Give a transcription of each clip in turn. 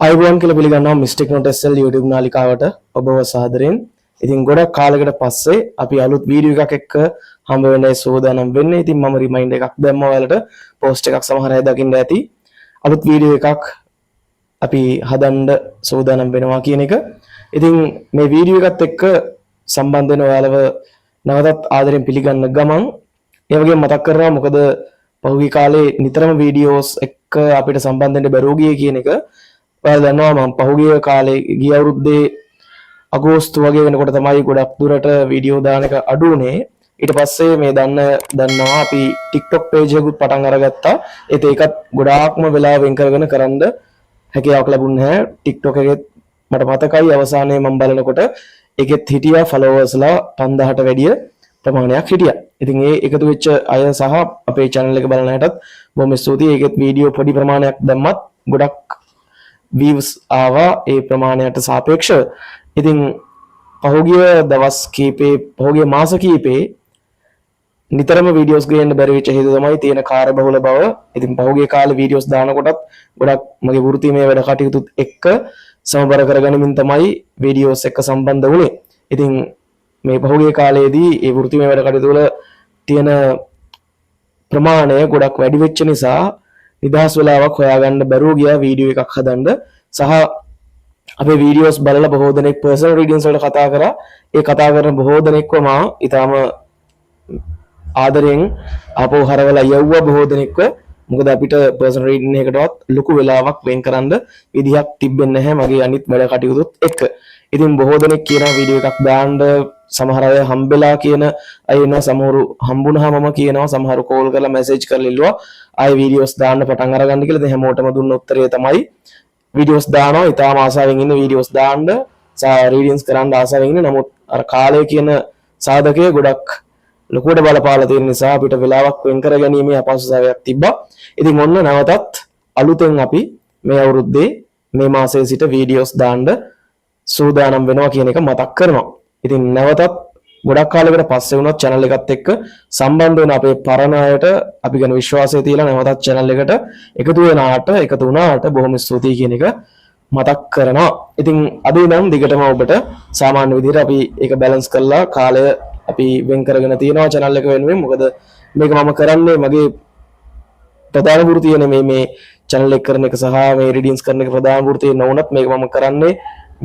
ආයුබෝවන් කියලා පිළිගන්නවා මිස්ටික් නොට් SL YouTube නාලිකාවට ඔබව සාදරයෙන්. ඉතින් ගොඩක් කාලයකට පස්සේ අපි අලුත් වීඩියෝ එකක් එක්ක හම්බ වෙන්නයි සූදානම් වෙන්නේ. ඉතින් මම රිමයින්ඩර් එකක් දැම්මා ඔයාලට. පෝස්ට් එකක් සමහර අය දකින්න ඇති. අලුත් වීඩියෝ එකක් අපි හදන්න සූදානම් වෙනවා කියන එක. ඉතින් මේ වීඩියෝ එකත් එක්ක සම්බන්ධ වෙන ඔයාලව නැවතත් ආදරෙන් පිළිගන්න ගමන් ඒ වගේම මතක් කරනවා, මොකද පහුගිය කාලේ නිතරම වීඩියෝස් එක්ක අපිට සම්බන්ධ වෙන්න බැරුව ගියේ කියන එක ඔයාලා දන්නවා. මම පහුගිය කාලේ ගිය අවුරුද්දේ අගෝස්තු වගේ වෙනකොට තමයි ගොඩක් දුරට වීඩියෝ දාන එක අඩු වුණේ. ඊට පස්සේ මේ දන්නවා අපි TikTok page එකකුත් පටන් අරගත්තා. ඒත් ඒකත් ගොඩාක්ම වෙලා වෙන් කරගෙන කරන්න හැකියාවක් ලැබුණේ නැහැ. TikTok එකෙත් මට මතකයි අවසානයේ මම බලනකොට ඒකෙත් හිටියා ෆලෝවර්ස්ලා 5000ට වැඩිය ප්‍රමාණයක් හිටියා. ඉතින් ඒ එකතු වෙච්ච අය සහ අපේ channel එක බලන අයටත් බොහොම ස්තුතියි. ඒකෙත් වීඩියෝ පොඩි ප්‍රමාණයක් දැම්මත් ගොඩක් වීව්ස් ආවා ඒ ප්‍රමාණයට සාපේක්ෂව. ඉතින් පහුගිය දවස් කීපේ, පහුගිය මාස කීපේ නිතරම වීඩියෝස් ගේන්න බැරි වෙච්ච හේතුව තමයි තියෙන කාර්යබහුල බව. ඉතින් පහුගිය කාලේ වීඩියෝස් දානකොටත් ගොඩක් මගේ වෘත්තීමය වැඩ කටයුතුත් එක්ක සමබර කරගනිමින් තමයි වීඩියෝස් එක්ක සම්බන්ධ වුණේ. ඉතින් මේ පහුගිය කාලේදී ඒ වෘත්තීමය වැඩ කටයුතු වල තියෙන ප්‍රමාණය ගොඩක් වැඩි වෙච්ච නිසා නිදහස් වෙලාවක් හොයාගන්න බැරුව ගියා වීඩියෝ එකක් හදන්න. සහ අපේ වීඩියෝස් බලලා බොහෝ දෙනෙක් පර්සනල් රීඩින්ග්ස් වලට කතා කරා. ඒ කතා කරන බොහෝ දෙනෙක්ව මා ඉතාම ආදරයෙන් ආපහු හරවලා යව්වා බොහෝ දෙනෙක්ව. මොකද අපිට පර්සනල් රීඩින් එකකටවත් ලොකු වෙලාවක් වෙන් කරන්න විදිහක් තිබෙන්නේ නැහැ මගේ අනිත් වැඩ කටයුතුත් එක්ක. ඉතින් බොහෝ දෙනෙක් කියනවා වීඩියෝ එකක් දාන්න. සමහර අය හම්බෙලා කියන අය ඉන්නවා. සමහරු හම්බුනහමම කියනවා, සමහරු කෝල් කරලා මැසේජ් කරලා ඉල්ලුවා ආයෙ වීඩියෝස් දාන්න පටන් අරගන්න කියලා. ඉතින් හැමෝටම දුන්න උත්තරය තමයි වීඩියෝස් දානවා. ඉතාම ආසාවෙන් ඉන්න වීඩියෝස් දාන්න සහ රීඩින්ග්ස් කරන්න ආසාවෙන් ඉන්න. නමුත් අර කාලය කියන සාධකය ගොඩක් ලොකුවට බලපාලා තියෙන නිසා අපිට වෙලාවක් වෙන් කර ගැනීමේ අපහසුතාවයක් තිබ්බා. ඉතින් ඔන්න නැවතත් අලුතෙන් අපි මේ අවුරුද්දේ මේ මාසයේ සිට වීඩියෝස් දාන්න සූදානම් වෙනවා කියන එක මතක් කරනවා. ඉතින් නැවතත් ගොඩක් කාලයකට පස්සේ වුණත් channel එකත් එක්ක සම්බන්ධ වෙන අපේ පරණ අයට, අපි ගැන විශ්වාසය තියලා නැවතත් channel එකට එකතු වෙන ආට, එකතු වුණාට බොහොම ස්තුතියි කියන එක මතක් කරනවා. ඉතින් අද ඉඳන් දිගටම ඔබට සාමාන්‍ය විදිහට අපි ඒක බැලන්ස් කරලා කාලය අපි වෙන් කරගෙන තියෙනවා channel එක වෙනුවෙන්. මොකද මේක මම කරන්නේ මගේ ප්‍රධාන වෘත්තිය නෙමෙයි. මේ channel එක කරන එක සහ මේ රීඩින්ග්ස් කරන එක ප්‍රධාන වෘත්තිය නොවුනත් මේක මම කරන්නේ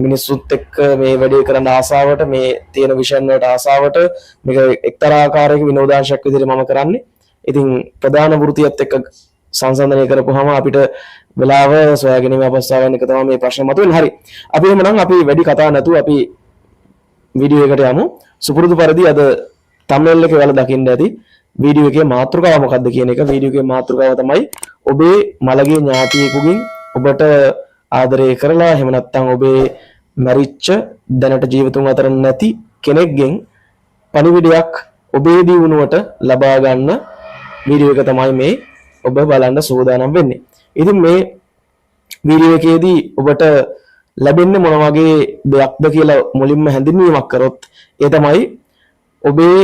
මිනිස්සුත් එක්ක මේ වැඩේ කරන්න ආසාවට, මේ තියෙන විෂයන් වලට ආසාවට. මේක එක්තරා ආකාරයක විනෝදාංශයක් විදිහට මම කරන්නේ. ඉතින් ප්‍රධාන වෘත්තියත් එක්ක සංසන්දනය කරපුවාම අපිට වෙලාව සොයා ගැනීම අපහසුතාවයන් එක තමයි මේ ප්‍රශ්න මතුවෙන්නේ. හරි. අපි එහෙමනම් අපි වැඩි කතා නැතුව අපි වීඩියෝ එකට යමු. සුපුරුදු පරිදි අද තම්නේල් එකේ ඔයාලා දකින්න ඇති වීඩියෝ එකේ මාතෘකාව මොකක්ද කියන එක. වීඩියෝ එකේ මාතෘකාව තමයි ඔබේ මළගිය ඥාතියෙකුගෙන් ඔබට ආදරය කරලා, එහෙම නැත්නම් ඔබේ මැරිච්ච, දැනට ජීවතුන් අතර නැති කෙනෙක්ගෙන් පණිවිඩයක් ඔබේ දියුණුවට ලබා ගන්න වීඩියෝ එක තමයි මේ ඔබ බලන්න සූදානම් වෙන්නේ. ඉතින් මේ වීඩියෝ එකේදී ඔබට ලැබෙන්නේ මොන වගේ දෙයක්ද කියලා මුලින්ම හැඳින්වීමක් කරොත්, ඒ තමයි ඔබේ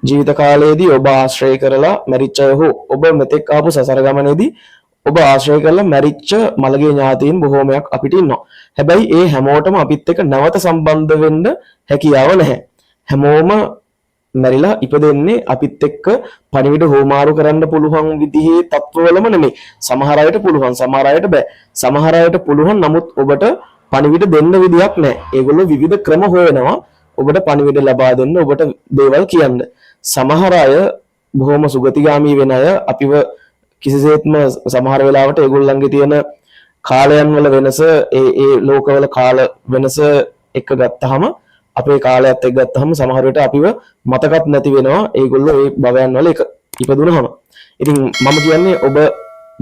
ජීවිත කාලයේදී ඔබ ආශ්‍රය කරලා මැරිච්ච අය හෝ ඔබ මෙතෙක් ආපු සසර ගමනේදී ඔබ ආශ්‍රය කරලා මැරිච්ච මළගිය ඥාතීන් බොහෝමයක් අපිට ඉන්නවා. හැබැයි ඒ හැමෝටම අපිත් එක්ක නැවත සම්බන්ධ වෙන්න හැකියාව නැහැ. හැමෝම මැරිලා ඉපදෙන්නේ අපිත් එක්ක පණිවිඩ හුවමාරු කරන්න පුළුවන් විදිහේ තත්ත්වවලම නෙමෙයි. සමහර අයට පුළුවන්, සමහර අයට බෑ. සමහර අයට පුළුවන්, නමුත් ඔබට පණිවිඩ දෙන්න විදිහක් නැහැ. ඒගොල්ලෝ විවිධ ක්‍රම හොයනවා ඔබට පණිවිඩ ලබා දෙන්න, ඔබට දේවල් කියන්න. සමහර අය බොහොම සුගතිගාමී වෙන අය අපිව කිසිසේත්ම, සමහර වෙලාවට ඒගොල්ලන්ගේ තියෙන කාලයන් වල වෙනස, ඒ ඒ ලෝකවල කාල වෙනස එක්ක ගත්තාම, අපේ කාලයත් එක්ක ගත්තාම සමහර විට අපිව මතකත් නැති වෙනවා ඒගොල්ලෝ ඒ භවයන් වල එක ඉපදුනහම. ඉතින් මම කියන්නේ ඔබ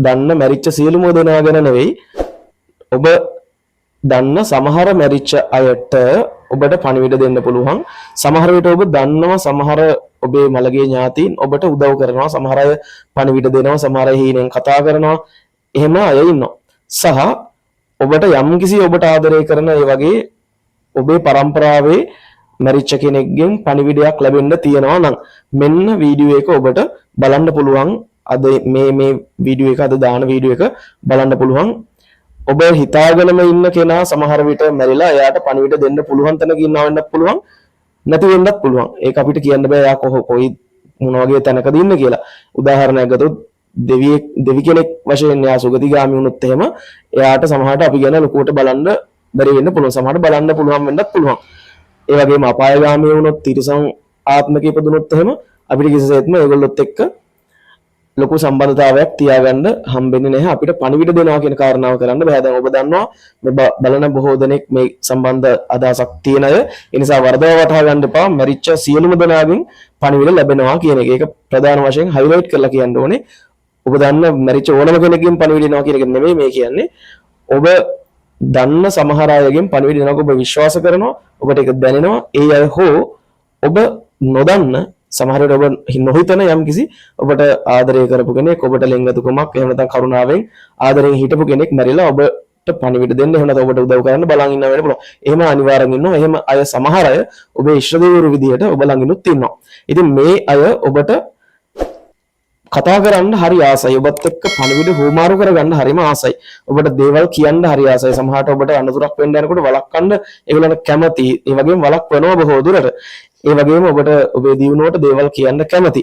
දන්න මැරිච්ච සියලුම දෙනා ගැන නෙවෙයි. ඔබ දන්න සමහර මැරිච්ච අයට ඔබට පණිවිඩ දෙන්න පුළුවන්. සමහර විට ඔබ දන්නවා සමහර ඔබේ මළගිය ඥාතීන් ඔබට උදව් කරනවා. සමහර අය පණිවිඩ දෙනවා, සමහර අය හීනෙන් කතා කරනවා. එහෙම අය ඉන්නවා. සහ ඔබට යම්කිසි ඔබට ආදරය කරන ඒ වගේ ඔබේ පරම්පරාවේ මැරිච්ච කෙනෙක්ගෙන් පණිවිඩයක් ලැබෙන්න තියෙනවා නම් මෙන්න වීඩියෝ එක ඔබට බලන්න පුළුවන්. අද මේ මේ වීඩියෝ එක, අද දාන වීඩියෝ එක බලන්න පුළුවන්. ඔබ හිතාගෙනම ඉන්න කෙනා සමහර විට මැරිලා එයාට පණිවිඩ දෙන්න පුළුවන් තැනක ඉන්නවා වෙන්නත් පුළුවන්, නැති වෙන්නත් පුළුවන්. ඒක අපිට කියන්න බෑ එයා කොයි මොන වගේ තැනකද ඉන්නේ කියලා. උදාහරණයක් ගත්තොත් දෙවියෙක්, දෙවි කෙනෙක් වශයෙන් එයා සුගතිගාමි වුණොත් එහෙම එයාට සමහරට අපි ගැන ලොකුවට බලන්න බැරි වෙන්න පුළුවන්. සමහරට බලන්න පුළුවන් වෙන්නත් පුළුවන්. ඒ වගේම අපායගාමී වුණොත්, තිරිසන් ආත්මක ඉපදුනොත් එහෙම අපිට කිසිසේත්ම ඒගොල්ලොත් එක්ක ලොකු සම්බන්ධතාවයක් තියාගන්න හම්බෙන්නේ නැහැ. අපිට පණිවිඩ දෙනවා කියන කාරණාව කරන්න බෑ. දැන් ඔබ දන්නවා මේ බලන බොහෝ දෙනෙක් මේ සම්බන්ධ අදහසක් තියෙන අය. ඒ නිසා වරදව වටහා ගන්න එපා. මැරිච්ච සියලුම දෙනාගෙන් පණිවිඩ ලැබෙනවා කියන එක. ඒක ප්‍රධාන වශයෙන් හයිලයිට් කරලා කියන්න ඕනේ. ඔබ දන්න මැරිච්ච ඕනම කෙනෙක්ගෙන් පණිවිඩ එනවා කියන එක නෙමෙයි මේ කියන්නේ. ඔබ දන්න සමහර අයගෙන් පණිවිඩ එනවා ඔබ විශ්වාස කරනවා, ඔබට ඒක දැනෙනවා. ඒ අය හෝ ඔබ නොදන්න, සමහර විට ඔබ නොහිතන යම්කිසි ඔබට ආදරය කරපු කෙනෙක්, ඔබට ලෙන්ගතුකමක්, එහෙම නැත්නම් කරුණාවෙන් ආදරයෙන් හිටපු කෙනෙක් මැරිලා ඔබට පණිවිඩ දෙන්න, එහෙම නැත්නම් ඔබට උදව් කරන්න බලන් ඉන්න වෙන්න පුළුවන්. එහෙම අනිවාර්යෙන් ඉන්නවා. එහෙම අය, සමහර අය ඔබේ ඉෂ්ට දෙවිවරු විදිහට ඔබ ළඟිනුත් ඉන්නවා. ඉතින් මේ අය ඔබට කතා කරන්න හරි ආසයි. ඔබත් එක්ක පණිවිඩ හුවමාරු කරගන්න හරිම ආසයි. ඔබට දේවල් කියන්න හරි ආසයි. සමහරට ඔබට අනතුරක් වෙන්න යනකොට වළක්වන්න ඒගොල්ලන්ට කැමති. ඒ වගේම වළක්වනවා බොහෝ දුරට. ඒ වගේම ඔබට ඔබේ දියුණුවට දේවල් කියන්න කැමති.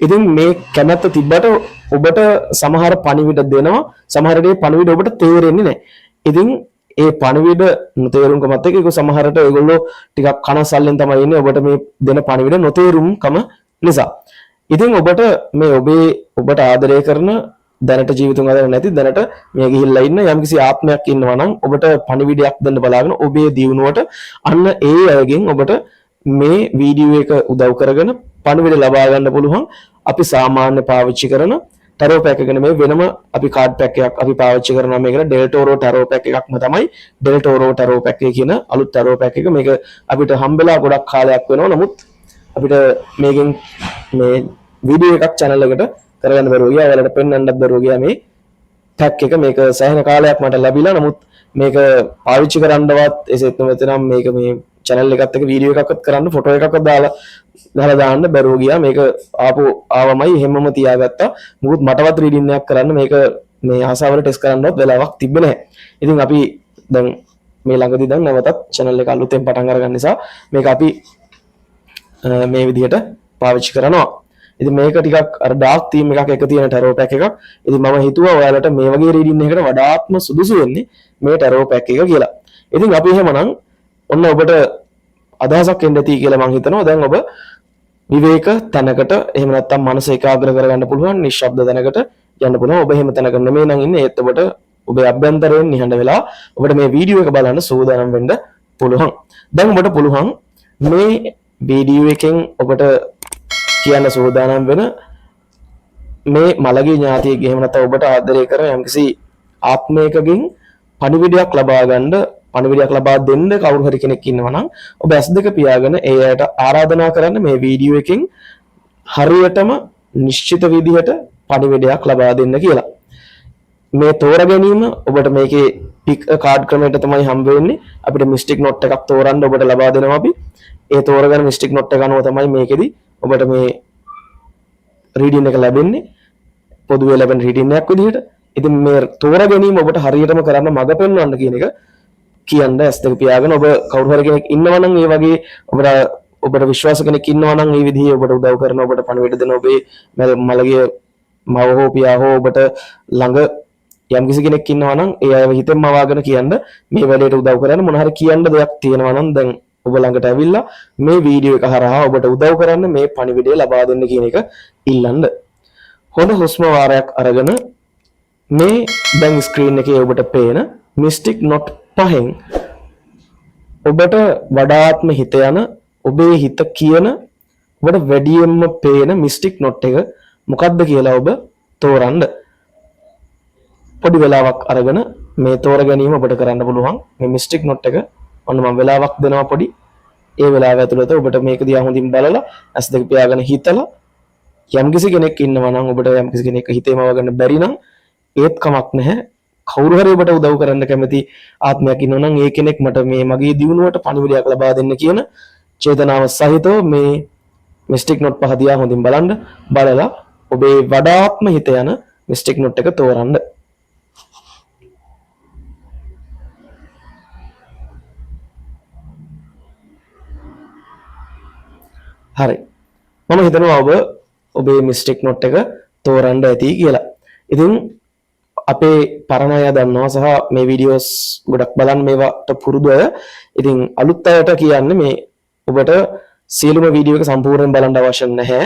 ඉතින් මේ කැමැත්ත තිබ්බට ඔබට සමහර පණිවිඩ දෙනවා. සමහර දේ පණිවිඩ ඔබට තේරෙන්නේ නැහැ. ඉතින් ඒ පණිවිඩ නොතේරුම්කමත් එක්ක ඒක සමහරට ඒගොල්ලෝ ටිකක් කනස්සල්ලෙන් තමයි ඉන්නේ ඔබට මේ දෙන පණිවිඩ නොතේරුම්කම නිසා. ඉතින් ඔබට මේ ඔබේ ඔබට ආදරය කරන, දැනට ජීවිතුන් අතර නැති, දැනට මිය ගිහිල්ලා ඉන්න යම්කිසි ආත්මයක් ඉන්නවා නම් ඔබට පණිවිඩයක් දෙන්න බලාගෙන ඔබේ දියුණුවට, අන්න ඒ අයගෙන් ඔබට මේ වීඩියෝ එක උදව් කරගෙන පණිවිඩ ලබා ගන්න පුළුවන්. අපි සාමාන්‍ය පාවිච්චි කරන ටැරෝ පැක් එක නෙමෙයි, වෙනම අපි කාඩ් පැක් එකක් අපි පාවිච්චි කරනවා මේකට. ඩෙල්ටෝරෝ ටැරෝ පැක් එකක්ම තමයි. ඩෙල්ටෝරෝ ටැරෝ පැක් එක කියන අලුත් ටැරෝ පැක් එක. මේක අපිට හම්බෙලා ගොඩක් කාලයක් වෙනවා. නමුත් අපිට මේකෙන් මේ වීඩියෝ එකක් චැනල් එකට කරගන්න බැරුව ගියා. ඔයාලට පෙන්වන්නත් බැරුව ගියා මේ පැක් එක. මේක සෑහෙන කාලයක් මට ලැබිලා. නමුත් මේක පාවිච්චි කරන්නවත්, එසේත් නොමැතිනම් මේක මේ චැනල් එකත් එක්ක වීඩියෝ එකක්වත් කරන්න, ෆොටෝ එකක්වත් දාලා ගහලා දාන්න බැරුව ගියා. මේක ආපු ආවමයි එහෙමම තියාගත්තා. මොකද මටවත් රීඩින් එකක් කරන්න, මේක මේ ආසාවල ටෙස්ට් කරන්නවත් වෙලාවක් තිබ්බේ නැහැ. ඉතින් අපි දැන් මේ ළඟදී දැන් නැවතත් චැනල් එක අලුතෙන් පටන් අරගන්න නිසා මේක අපි මේ විදිහට පාවිච්චි කරනවා. ඉතින් මේක ටිකක් අර ඩාර්ක් තීම් එකක් එක තියෙන ටැරෝ පැක් එකක්. ඉතින් මම හිතුවා ඔයාලට මේ වගේ රීඩින් එකකට වඩාත්ම සුදුසු වෙන්නේ මේ ටැරෝ පැක් එක කියලා. ඉතින් අපි එහෙමනම් ඔන්න ඔබට අදහසක් එන්න ඇති කියලා මං හිතනවා. දැන් ඔබ විවේක තැනකට, එහෙම නැත්නම් මනස ඒකාග්‍ර කරගන්න පුළුවන් නිශ්ශබ්ද තැනකට යන්න පුළුවන්. ඔබ එහෙම තැනක නෙමෙයි නම් ඉන්නේ, ඒත් ඔබට ඔබේ අභ්‍යන්තරයෙන් නිහඬ වෙලා ඔබට මේ වීඩියෝ එක බලන්න සූදානම් වෙන්න පුළුවන්. දැන් ඔබට පුළුවන් මේ වීඩියෝ එකෙන් ඔබට කියන්න සූදානම් වෙන මේ මළගිය ඥාතියෙක්ගේ, එහෙම නැත්නම් ඔබට ආදරය කරන යම්කිසි ආත්මයකගෙන් පණිවිඩයක් ලබා ගන්න, පණිවිඩයක් ලබා දෙන්න කවුරු හරි කෙනෙක් ඉන්නවා නම් ඔබ ඇස් දෙක පියාගෙන ඒ අයට ආරාධනා කරන්න මේ වීඩියෝ එකෙන් හරියටම නිශ්චිත විදිහට පණිවිඩයක් ලබා දෙන්න කියලා. මේ තෝර ගැනීම ඔබට මේකේ පික් කාඩ් ක්‍රමයට තමයි හම්බ වෙන්නේ. අපිට මිස්ටික් නොට් එකක් තෝරන්න ඔබට ලබා දෙනවා අපි. ඒ තෝරගන්න මිස්ටික් නොට් එක අනුව තමයි මේකෙදි ඔබට මේ රීඩින් එක ලැබෙන්නේ. පොදුවේ ලැබෙන රීඩින් එකක් විදිහට. ඉතින් මේ තෝර ගැනීම ඔබට හරියටම කරන්න මඟ පෙන්වන්න කියන එක කියන්න ඇස් දෙක පියාගෙන ඔබ කවුරු හරි කෙනෙක් ඉන්නවා නම්, ඒ වගේ ඔබට ඔබට විශ්වාස කෙනෙක් ඉන්නවා නම්, ඒ විදිහේ ඔබට උදව් කරන, ඔබට පණිවිඩ දෙන ඔබේ මළගිය මව හෝ පියා හෝ ඔබට ළඟ යම්කිසි කෙනෙක් ඉන්නවා නම් ඒ අයව හිතෙන් මවාගෙන කියන්න මේ වැඩේට උදව් කරන්න. මොන හරි කියන්න දෙයක් තියෙනවා නම් දැන් ඔබ ළඟට ඇවිල්ලා මේ වීඩියෝ එක හරහා ඔබට උදව් කරන්න, මේ පණිවිඩය ලබා දෙන්න කියන එක ඉල්ලන්න. හොඳ හුස්ම වාරයක් අරගෙන මේ දැන් ස්ක්‍රීන් එකේ ඔබට පේන මිස්ටික් නොට් පහෙන් ඔබට වඩාත්ම හිත යන, ඔබේ හිත කියන, ඔබට වැඩියෙන්ම පේන මිස්ටික් නොට් එක මොකක්ද කියලා ඔබ තෝරන්න. පොඩි වෙලාවක් අරගෙන මේ තෝර ගැනීම ඔබට කරන්න පුළුවන්. මේ මිස්ටික් නොට් එක ඔන්න මම වෙලාවක් දෙනවා පොඩි. ඒ වෙලාව ඇතුළත ඔබට මේක දිහා හොඳින් බලලා, ඇස් දෙක පියාගෙන හිතලා, යම්කිසි කෙනෙක් ඉන්නවා නම්, ඔබට යම්කිසි කෙනෙක් හිතේම වගන්න බැරි නම් ඒත් කමක් නැහැ. කවුරු හරි ඔබට උදව් කරන්න කැමති ආත්මයක් ඉන්නවා නම් ඒ කෙනෙක් මට මේ මගේ දියුණුවට පණිවිඩයක් ලබා දෙන්න කියන චේතනාව සහිතව මේ මිස්ටික් නොට් පහ දිහා හොඳින් බලන්න. බලලා ඔබේ වඩාත්ම හිත යන මිස්ටික් නොට් එක තෝරන්න. හරි. මම හිතනවා ඔබ ඔබේ මිස්ටික් නොට් එක තෝරන්න ඇති කියලා. ඉතින් අපේ පරණ අය දන්නවා සහ මේ වීඩියෝස් ගොඩක් බලන්න මේවට පුරුදු අය. ඉතින් අලුත් අයට කියන්නේ මේ ඔබට සියලුම වීඩියෝ එක සම්පූර්ණයෙන් බලන්න අවශ්‍ය නැහැ.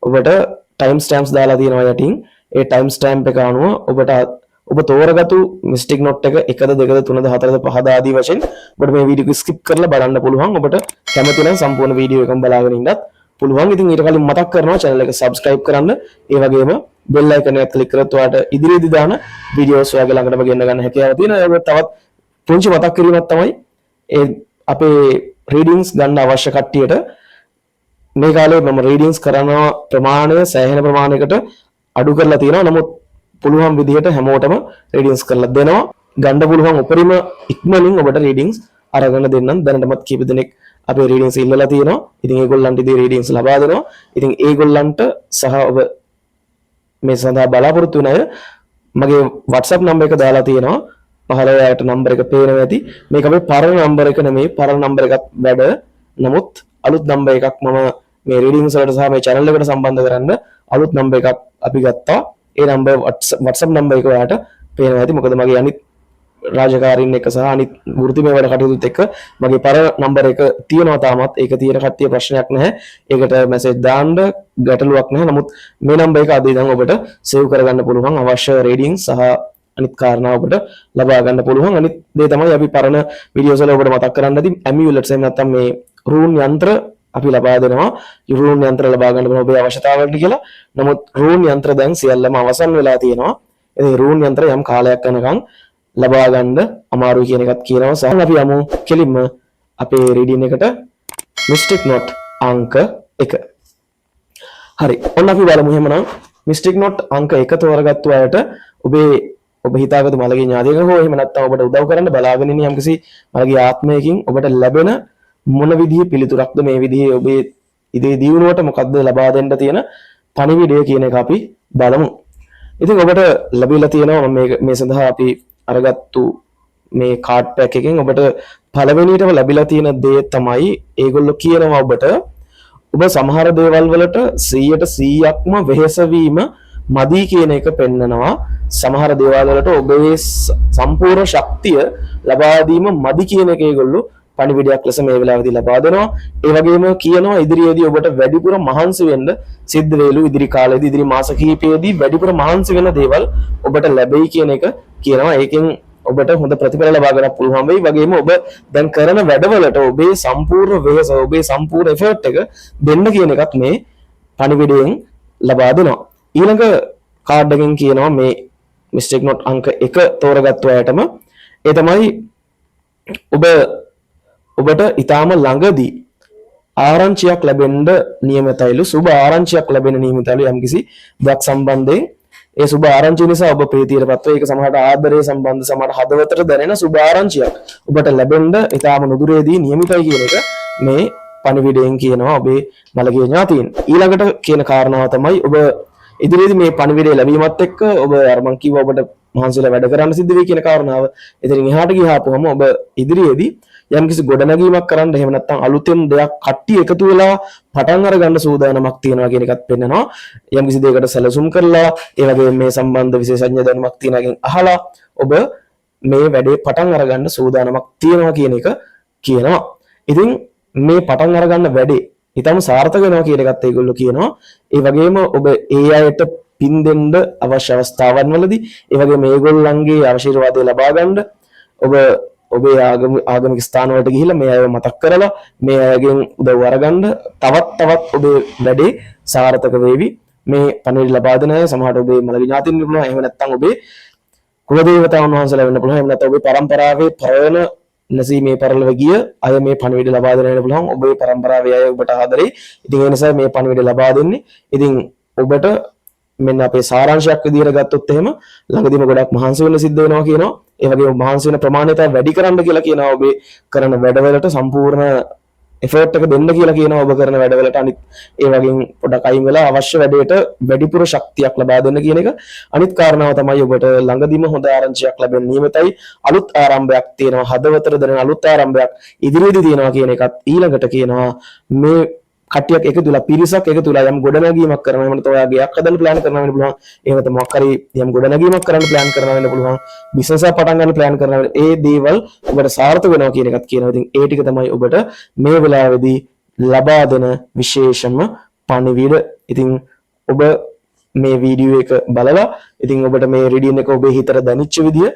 ඔබට ටයිම් ස්ටෑම්ප්ස් දාලා තියෙනවා යටින්. ඒ ටයිම් ස්ටෑම්ප් එක අනුව ඔබට ඔබ තෝරගත්තු මිස්ටික් නොට් එක එකද, දෙකද, තුනද, හතරද, පහද ආදී වශයෙන් ඔබට මේ වීඩියෝ එක ස්කිප් කරලා බලන්න පුළුවන්. ඔබට කැමති නම් සම්පූර්ණ වීඩියෝ එකම බලාගෙන ඉන්නත් පුළුවන්. ඉතින් ඊට කලින් මතක් කරනවා channel එක subscribe කරන්න. ඒ වගේම බෙල් අයිකන් එකත් ක්ලික් කරොත් ඔයාලට ඉදිරියේදී දාන වීඩියෝස් ඔයාගේ ළඟටම ගෙන්න ගන්න හැකියාව තියෙනවා. ඒ වගේම තවත් පුංචි මතක් කිරීමක් තමයි, ඒ අපේ රීඩින්ග්ස් ගන්න අවශ්‍ය කට්ටියට මේ කාලේ මම රීඩින්ග්ස් කරන ප්‍රමාණය සෑහෙන ප්‍රමාණයකට අඩු කරලා තියෙනවා. නමුත් පුළුවන් විදිහට හැමෝටම රීඩින්ග්ස් කරලා දෙනවා. ගන්න පුළුවන් උපරිම ඉක්මනින් ඔබට රීඩින්ග්ස් අරගෙන දෙන්නම්. දැනටමත් කීප දෙනෙක් අපේ රීඩින්ග්ස් ඉල්ලලා තියෙනවා. ඉතින් ඒගොල්ලන්ට ඉතින් රීඩින්ග්ස් ලබා දෙනවා. ඉතින් ඒගොල්ලන්ට සහ ඔබ මේ සඳහා බලාපොරොත්තු වෙන අය මගේ WhatsApp number එක දාලා තියෙනවා. පහළ ඔයාලට නම්බර් එක පේනවා ඇති. මේක අපේ පරණ නම්බර් එක නෙමෙයි. පරණ නම්බර් එකත් වැඩ. නමුත් අලුත් නම්බර් එකක් මම මේ රීඩින්ග්ස් වලට සහ මේ channel එකට සම්බන්ධ කරන්න අලුත් නම්බර් එකක් අපි ගත්තා. ඒ නම්බර්, WhatsApp number එක ඔයාලට පේනවා ඇති. මොකද මගේ අනිත් රාජකාරීන් එක්ක සහ අනිත් වෘත්තිමය වැඩ කටයුතුත් එක්ක මගේ පරණ නම්බර් එක තියෙනවා තාමත්. ඒක තියෙන කට්ටිය ප්‍රශ්නයක් නැහැ. ඒකට මැසේජ් දාන්න ගැටලුවක් නැහැ. නමුත් මේ නම්බර් එක අද ඉඳන් ඔබට සේව් කරගන්න පුළුවන්. අවශ්‍ය රීඩින්ග් සහ අනිත් කාරණා ඔබට ලබා ගන්න පුළුවන්. අනිත් දේ තමයි අපි පරණ වීඩියෝස් වල ඔබට මතක් කරන්න ඇති ඇමියුලට්ස්, එහෙම නැත්නම් මේ රූන් යන්ත්‍ර අපි ලබා දෙනවා. රූන් යන්ත්‍ර ලබා ගන්න පුළුවන් ඔබේ අවශ්‍යතාවලට කියලා. නමුත් රූන් යන්ත්‍ර දැන් සියල්ලම අවසන් වෙලා තියෙනවා. ඉතින් රූන් යන්ත්‍ර යම් කාලයක් යනකම් ලබා ගන්න අමාරුයි කියන එකත් කියනවා. සහ අපි යමු කෙලින්ම අපේ රීඩින් එකට, මිස්ටික් නොට් අංක 1. හරි. ඔන්න අපි බලමු එහෙමනම් මිස්ටික් නොට් අංක 1 තෝරගත්තු අයට ඔබේ ඔබ හිතාගත්තු මළගිය ඥාතියෙක් හෝ එහෙම නැත්නම් ඔබට උදව් කරන්න බලාගෙන ඉන්න යම්කිසි මළගිය ආත්මයකින් ඔබට ලැබෙන මොන විදිහේ පිළිතුරක්ද, මේ විදිහේ ඔබේ ඉදිරි දියුණුවට මොකද්ද ලබා දෙන්න තියෙන පණිවිඩය කියන එක අපි බලමු. ඉතින් ඔබට ලැබිලා තියෙනවා මම මේ මේ සඳහා අපි අරගත්තු මේ කාඩ් පැක් එකෙන් ඔබට පළවෙනියටම ලැබිලා තියෙන දේ තමයි, ඒගොල්ලෝ කියනවා ඔබට ඔබ සමහර දේවල් වලට 100ට 100ක්ම වෙහෙස වීම මදි කියන එක පෙන්නනවා. සමහර දේවල් වලට ඔබේ සම්පූර්ණ ශක්තිය ලබා දීම මදි කියන එක ඒගොල්ලෝ පණිවිඩයක් ලෙස මේ වෙලාවේදී ලබා දෙනවා. ඒ වගේම කියනවා ඉදිරියේදී ඔබට වැඩිපුර මහන්සි වෙන්න සිද්ධ වේලු. ඉදිරි කාලේදී, ඉදිරි මාස කිහිපයේදී වැඩිපුර මහන්සි වෙන දේවල් ඔබට ලැබෙයි කියන එක කියනවා. ඒකෙන් ඔබට හොඳ ප්‍රතිඵල ලබා ගන්න පුළුවන් වෙයි. වගේම ඔබ දැන් කරන වැඩවලට ඔබේ සම්පූර්ණ වෙහෙස, ඔබේ සම්පූර්ණ එෆර්ට් එක දෙන්න කියන එකත් මේ පණිවිඩයෙන් ලබා දෙනවා. ඊළඟ කාඩ් එකෙන් කියනවා මේ මිස්ටික් නොට් අංක 1 තෝරගත්තු අයටම, ඒ තමයි ඔබ ඔබට ඉතාම ළඟදී ආරංචියක් ලැබෙන්න නියමිතයිලු. සුබ ආරංචියක් ලැබෙන නියමිතයිලු යම්කිසි දෙයක් සම්බන්ධයෙන්. ඒ සුබ ආරංචිය නිසා ඔබ ප්‍රීතියටපත් වේ. ඒක සමහරට ආදරය සම්බන්ධ, සමහරට හදවතට දැනෙන සුබ ආරංචියක් ඔබට ලැබෙන්න ඉතාම නුදුරේදී නියමිතයි කියන එක මේ පණිවිඩයෙන් කියනවා ඔබේ මළගිය ඥාතීන්. ඊළඟට කියන කාරණාව තමයි, ඔබ ඉදිරියේදී මේ පණිවිඩය ලැබීමත් එක්ක ඔබ අර මං කිව්වා ඔබට මහන්සිලා වැඩ කරන්න සිද්ධ වෙයි කියන කාරණාව. එතනින් එහාට ගියාපුවම ඔබ ඉදිරියේදී යම්කිසි ගොඩනැගීමක් කරන්න, එහෙම නැත්නම් අලුතෙන් දෙයක් කට්ටිය එකතු වෙලා පටන් අරගන්න සූදානමක් තියෙනවා කියන එකත් පෙන්නනවා. යම්කිසි දෙයකට සැලසුම් කරලා, ඒ වගේම මේ සම්බන්ධ විශේෂඥ දැනුමක් තියෙන අයගෙන් අහලා ඔබ මේ වැඩේ පටන් අරගන්න සූදානමක් තියෙනවා කියන එක කියනවා. ඉතින් මේ පටන් අරගන්න වැඩේ ඉතාම සාර්ථක වෙනවා කියන එකත් ඒගොල්ලෝ කියනවා. ඒ වගේම ඔබ ඒ අයට පින් දෙන්න අවශ්‍ය අවස්ථාවන් වලදී, ඒ වගේම මේගොල්ලන්ගේ ආශිර්වාදය ලබා ගන්න ඔබ ඔබේ ආගමික ස්ථාන වලට ගිහිල්ලා මේ අයව මතක් කරලා මේ අයගෙන් උදව් අරගන්න තවත් තවත් ඔබේ වැඩේ සාර්ථක වේවි. මේ පණිවිඩ ලබා දෙන අය සමහරට ඔබේ මළගිය ඥාතීන් වෙන්න පුළුවන්. එහෙම නැත්නම් ඔබේ කුල දේවතාවුන් වහන්සේලා වෙන්න පුළුවන්. එහෙම නැත්නම් ඔබේ පරම්පරාවේ පරණ නැසී මේ පරලොව ගිය අය මේ පණිවිඩ ලබා දෙන වෙන්න පුළුවන්. ඔබේ පරම්පරාවේ අය ඔබට ආදරෙයි. ඉතින් ඒ නිසා මේ පණිවිඩ ලබා දෙන්නේ. ඉතින් ඔබට මෙන්න අපේ සාරාංශයක් විදිහට ගත්තොත් එහෙම ළඟදීම ගොඩක් මහන්සි වෙන්න සිද්ධ වෙනවා කියනවා. ඒ වගේම මහන්සි වෙන ප්‍රමාණය තව වැඩි කරන්න කියලා කියනවා. ඔබේ කරන වැඩවලට සම්පූර්ණ එෆර්ට් එක දෙන්න කියලා කියනවා. ඔබ කරන වැඩවලට අනිත් ඒ වගේම පොඩක් අයින් වෙලා අවශ්‍ය වැඩේට වැඩිපුර ශක්තියක් ලබා දෙන්න කියන එක. අනිත් කාරණාව තමයි ඔබට ළඟදීම හොඳ ආරංචියක් ලැබෙන්න නියමිතයි. අලුත් ආරම්භයක් තියෙනවා. හදවතට දැනෙන අලුත් ආරම්භයක් ඉදිරියේදී තියෙනවා කියන එකත් ඊළඟට කියනවා. මේ කට්ටියක් එකතු වෙලා, පිරිසක් එකතු වෙලා යම් ගොඩනැගීමක් කරනවා. එහෙම නැත්නම් ඔයා ගෙයක් හදන්න ප්ලෑන් කරනවා වෙන්න පුළුවන්. එහෙම නැත්නම් මොකක් හරි යම් ගොඩනැගීමක් කරන්න ප්ලෑන් කරනවා වෙන්න පුළුවන්. බිස්නස් එකක් පටන් ගන්න ප්ලෑන් කරනවා. ඒ දේවල් ඔබට සාර්ථක වෙනවා කියන එකත් කියනවා. ඉතින් ඒ ටික තමයි ඔබට මේ වෙලාවේදී ලබා දෙන විශේෂම පණිවිඩ. ඉතින් ඔබ මේ වීඩියෝ එක බලලා, ඉතින් ඔබට මේ රීඩින් එක ඔබේ හිතට දැනෙච්ච විදිය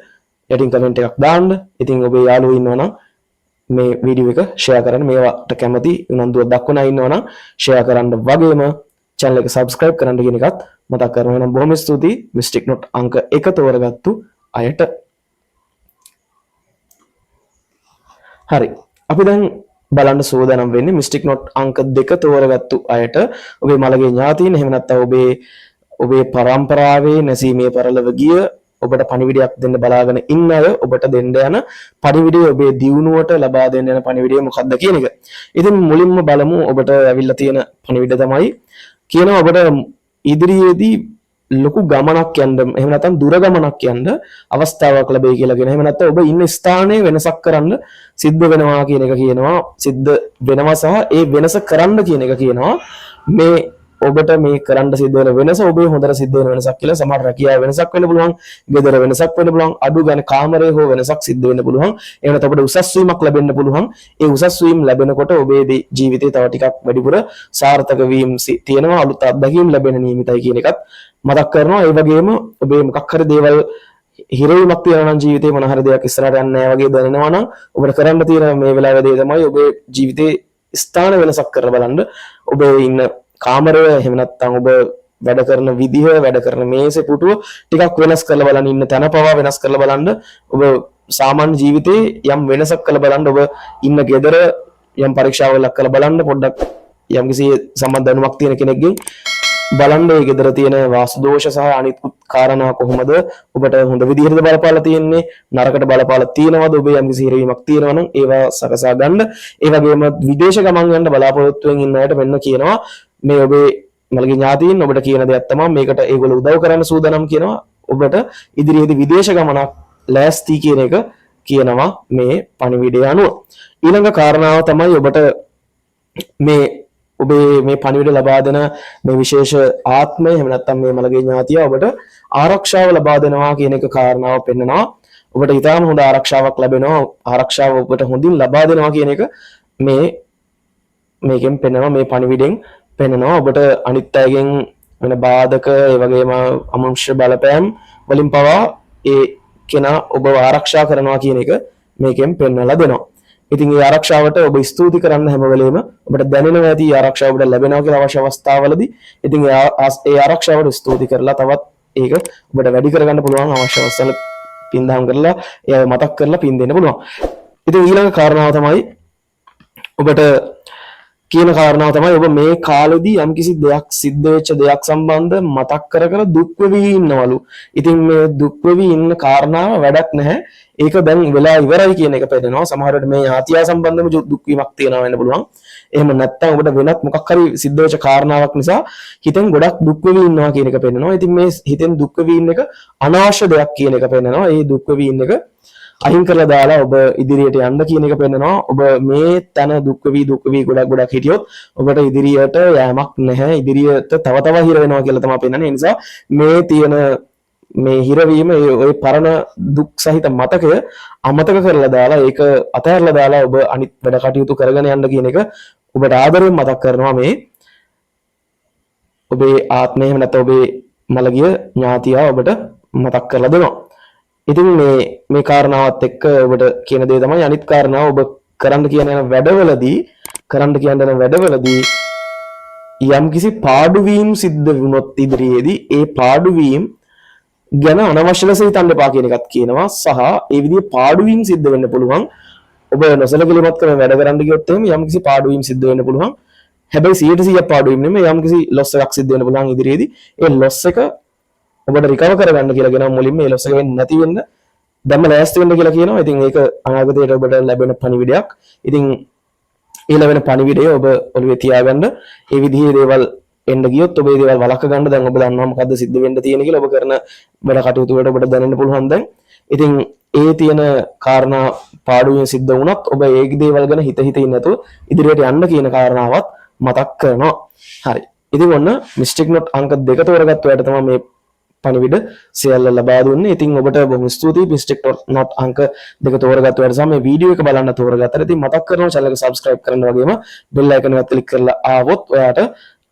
යටින් කමෙන්ට් එකක් දාන්න. ඉතින් ඔබේ යාළුවෝ ඉන්නවා නම් මේ වීඩියෝ එක ෂෙයා කරන්න. මේවට කැමති උනන්දුවක් දක්වන අය ඉන්නවා නම් ෂෙයා කරන්න වගේම channel එක subscribe කරන්න කියන එකත් මතක් කරනවා. එහෙනම් බොහොම ස්තුතියි මිස්ටික් නොට් අංක 1 තෝරගත්තු අයට. හරි. අපි දැන් බලන්න සූදානම් වෙන්නේ මිස්ටික් නොට් අංක 2 තෝරගත්තු අයට ඔබේ මළගේ ඥාතීන්, එහෙම නැත්නම් ඔබේ ඔබේ පරම්පරාවේ නැසීමේ පරලොව ගිය ඔබට පණිවිඩයක් දෙන්න බලාගෙන ඉන්න අය ඔබට දෙන්න යන පණිවිඩය, ඔබේ දියුණුවට ලබා දෙන්න යන පණිවිඩය මොකක්ද කියන එක. ඉතින් මුලින්ම බලමු ඔබට ඇවිල්ලා තියෙන පණිවිඩය තමයි කියනවා ඔබට ඉදිරියේදී ලොකු ගමනක් යන්න, එහෙම නැත්නම් දුර ගමනක් යන්න අවස්ථාවක් ලැබෙයි කියලා කියන. එහෙම නැත්නම් ඔබ ඉන්න ස්ථානයේ වෙනසක් කරන්න සිද්ධ වෙනවා කියන එක කියනවා. සිද්ධ වෙනවා සහ ඒ වෙනස කරන්න කියන එක කියනවා. මේ ඔබට මේ කරන්න සිද්ධ වෙන වෙනස ඔබේ හොඳට සිද්ධ වෙන වෙනසක් කියලා. සමහර රැකියාව වෙනසක් වෙන්න පුළුවන්, ගෙදර වෙනසක් වෙන්න පුළුවන්, අඩු ගානේ කාමරේ හෝ වෙනසක් සිද්ධ වෙන්න පුළුවන්. එහෙම නැත්නම් ඔබට උසස් වීමක් ලැබෙන්න පුළුවන්. ඒ උසස් වීම ලැබෙනකොට ඔබේ ජීවිතේ තව ටිකක් වැඩිපුර සාර්ථක වීම තියෙනවා, අලුත් අත්දැකීම් ලැබෙන නියමිතයි කියන එකත් මතක් කරනවා. ඒ වගේම ඔබේ මොකක් හරි දේවල් හිරවීමක් තියෙනවා නම්, ජීවිතේ මොන හරි දෙයක් ඉස්සරහට යන්නේ නැහැ වගේ දැනෙනවා නම්, ඔබට කරන්න තියෙන මේ වෙලාවේ දේ තමයි ඔබේ ජීවිතේ ස්ථාන වෙනසක් කරලා බලන්න. ඔබේ ඉන්න කාමරය, එහෙම නැත්නම් ඔබ වැඩ කරන විදිහ, වැඩ කරන මේසේ පුටුව ටිකක් වෙනස් කරලා බලන්න, ඉන්න තැන පවා වෙනස් කරලා බලන්න, ඔබ සාමාන්‍ය ජීවිතේ යම් වෙනසක් කරලා බලන්න, ඔබ ඉන්න ගෙදර යම් පරීක්ෂාවක ලක් කරලා බලන්න, පොඩ්ඩක් යම්කිසි සම්බන්ධ දැනුමක් තියෙන කෙනෙක්ගෙන් බලන්න ඒ ගෙදර තියෙන වාස්තු දෝෂ සහ අනිත් කාරණා කොහොමද, ඔබට හොඳ විදිහටද බලපාලා තියෙන්නේ, නරකට බලපාලා තියෙනවද, ඔබේ යම්කිසි හිරවීමක් තියෙනවා නම් ඒවා සකසා ගන්න. ඒ වගේම විදේශ ගමන් යන්න බලාපොරොත්තුවෙන් ඉන්න අයට මෙන්න කියනවා මේ ඔබේ මළගිය ඥාතීන් ඔබට කියන දෙයක් තමයි මේකට ඒගොල්ලෝ උදව් කරන්න සූදානම් කියනවා. ඔබට ඉදිරියේදී විදේශ ගමනක් ලෑස්ති කියන එක කියනවා මේ පණිවිඩය අනුව. ඊළඟ කාරණාව තමයි ඔබට මේ ඔබේ මේ පණිවිඩ ලබා දෙන මේ විශේෂ ආත්මය, එහෙම නැත්නම් මේ මළගිය ඥාතිය ඔබට ආරක්ෂාව ලබා දෙනවා කියන එක කාරණාව පෙන්නනවා. ඔබට ඉතාම හොඳ ආරක්ෂාවක් ලැබෙනවා. ආරක්ෂාව ඔබට හොඳින් ලබා දෙනවා කියන එක මේකෙන් පෙන්නනවා, මේ පණිවිඩෙන් පෙන්නනවා. ඔබට අනිත් අයගෙන් වෙන බාධක, ඒ වගේම අමනුෂ්‍ය බලපෑම් වලින් පවා ඒ කෙනා ඔබව ආරක්ෂා කරනවා කියන එක මේකෙන් පෙන්වලා දෙනවා. ඉතින් ඒ ආරක්ෂාවට ඔබ ස්තුති කරන්න හැම වෙලේම. ඔබට දැනෙනවා ඇති ඒ ආරක්ෂාව ඔබට ලැබෙනවා කියලා අවශ්‍ය අවස්ථාවලදී. ඉතින් ඒ ආරක්ෂාවට ස්තුති කරලා තවත් ඒක ඔබට වැඩි කරගන්න පුළුවන්. අවශ්‍ය අවස්ථාවල පින්දහම් කරලා එයාව මතක් කරලා පින් දෙන්න පුළුවන්. ඉතින් ඊළඟ කාරණාව තමයි ඔබට කියන කාරණාව තමයි ඔබ මේ කාලෙදී යම්කිසි දෙයක් සිද්ධ වෙච්ච දෙයක් සම්බන්ධ මතක් කර කර දුක් වෙවි ඉන්නවලු. ඉතින් මේ දුක් වෙවි ඉන්න කාරණාව වැඩක් නැහැ. ඒක දැන් වෙලා ඉවරයි කියන එක පෙන්නනවා. සමහර විට මේ ඥාතියා සම්බන්ධව දුක් වීමක් තියෙනවා වෙන්න පුළුවන්. එහෙම නැත්නම් ඔබට වෙනත් මොකක් හරි සිද්ධ වෙච්ච කාරණාවක් නිසා හිතෙන් ගොඩක් දුක් වෙවි ඉන්නවා කියන එක පෙන්නනවා. ඉතින් මේ හිතෙන් දුක් වෙවි ඉන්න එක අනවශ්‍ය දෙයක් කියන එක පෙන්නනවා. ඒ දුක් වෙවි ඉන්න එක අහිං කරලා දාලා ඔබ ඉදිරියට යන්න කියන එක පෙන්නනවා. ඔබ මේ තැන දුක් වෙවි දුක් වෙවි ගොඩක් ගොඩක් හිටියොත් ඔබට ඉදිරියට යෑමක් නැහැ. ඉදිරියට තව තව හිර වෙනවා කියලා තමයි පෙන්නන්නේ. ඒ නිසා මේ තියෙන මේ හිරවීම, ඒ ඔය පරණ දුක් සහිත මතකය අමතක කරලා දාලා, ඒක අතහැරලා දාලා ඔබ අනිත් වැඩ කටයුතු කරගෙන යන්න කියන එක ඔබට ආදරයෙන් මතක් කරනවා මේ ඔබේ ආත්මය, එහෙම නැත්නම් ඔබේ මළගිය ඥාතියා ඔබට මතක් කරලා දෙනවා. ඉතින් මේ මේ කාරණාවත් එක්ක ඔබට කියන දේ තමයි අනිත් කාරණාව, ඔබ කරන්න කියන යන වැඩවලදී, කරන්න කියන යන වැඩවලදී යම්කිසි පාඩුවීම් සිද්ධ වුණොත් ඉදිරියේදී ඒ පාඩුවීම් ගැන අනවශ්‍ය ලෙස හිතන්න එපා කියන එකත් කියනවා. සහ ඒ විදිහේ පාඩුවීම් සිද්ධ වෙන්න පුළුවන්. ඔබ නොසලකලිමත් කරන වැඩ කරන්න ගියොත් එහෙම යම්කිසි පාඩුවීම් සිද්ධ වෙන්න පුළුවන්. හැබැයි 100% පාඩුවීම් නෙමෙයි, යම්කිසි ලොස් එකක් සිද්ධ වෙන්න පුළුවන් ඉදිරියේදී. ඒ ලොස් එක ඔබට රිකවර් කරගන්න කියලා කියනවා. මුලින්ම ඒ ලොස් එක වෙන්නේ නැති වෙන්න දැම්ම ලෑස්ති වෙන්න කියලා කියනවා. ඉතින් ඒක අනාගතයට ඔබට ලැබෙන පණිවිඩයක්. ඉතින් ඒ ලැබෙන පණිවිඩය ඔබ ඔළුවේ තියාගන්න. ඒ විදිහේ දේවල් එන්න ගියොත් ඔබ ඒ දේවල් වළක්ව ගන්න. දැන් ඔබ දන්නවා මොකද්ද සිද්ධ වෙන්න තියෙන්නේ කියලා. ඔබ කරන වැඩ කටයුතු වලට ඔබට දැනෙන්න පුළුවන් දැන්. ඉතින් ඒ තියෙන කාරණා පාඩුවෙන් සිද්ධ වුණත් ඔබ ඒ දේවල් ගැන හිත හිත ඉන්නේ නැතුව ඉදිරියට යන්න කියන කාරණාවත් මතක් කරනවා. හරි. ඉතින් ඔන්න මිස්ටික් නොට් අංක 2 තෝරගත්තු අයට තමයි මේ පණිවිඩ සියල්ල ලබා දුන්නේ. ඉතින් ඔබට බොහොම ස්තුතියි මිස්ටික් නොට් අංක 2 තෝරගත්තු අයට සහ මේ වීඩියෝ එක බලන්න තෝරගත්තට. ඉතින් මතක් කරනවා චැනල් එක සබ්ස්ක්‍රයිබ් කරන්න වගේම බෙල් අයිකන් එකත් ක්ලික් කරලා ආවොත් ඔයාට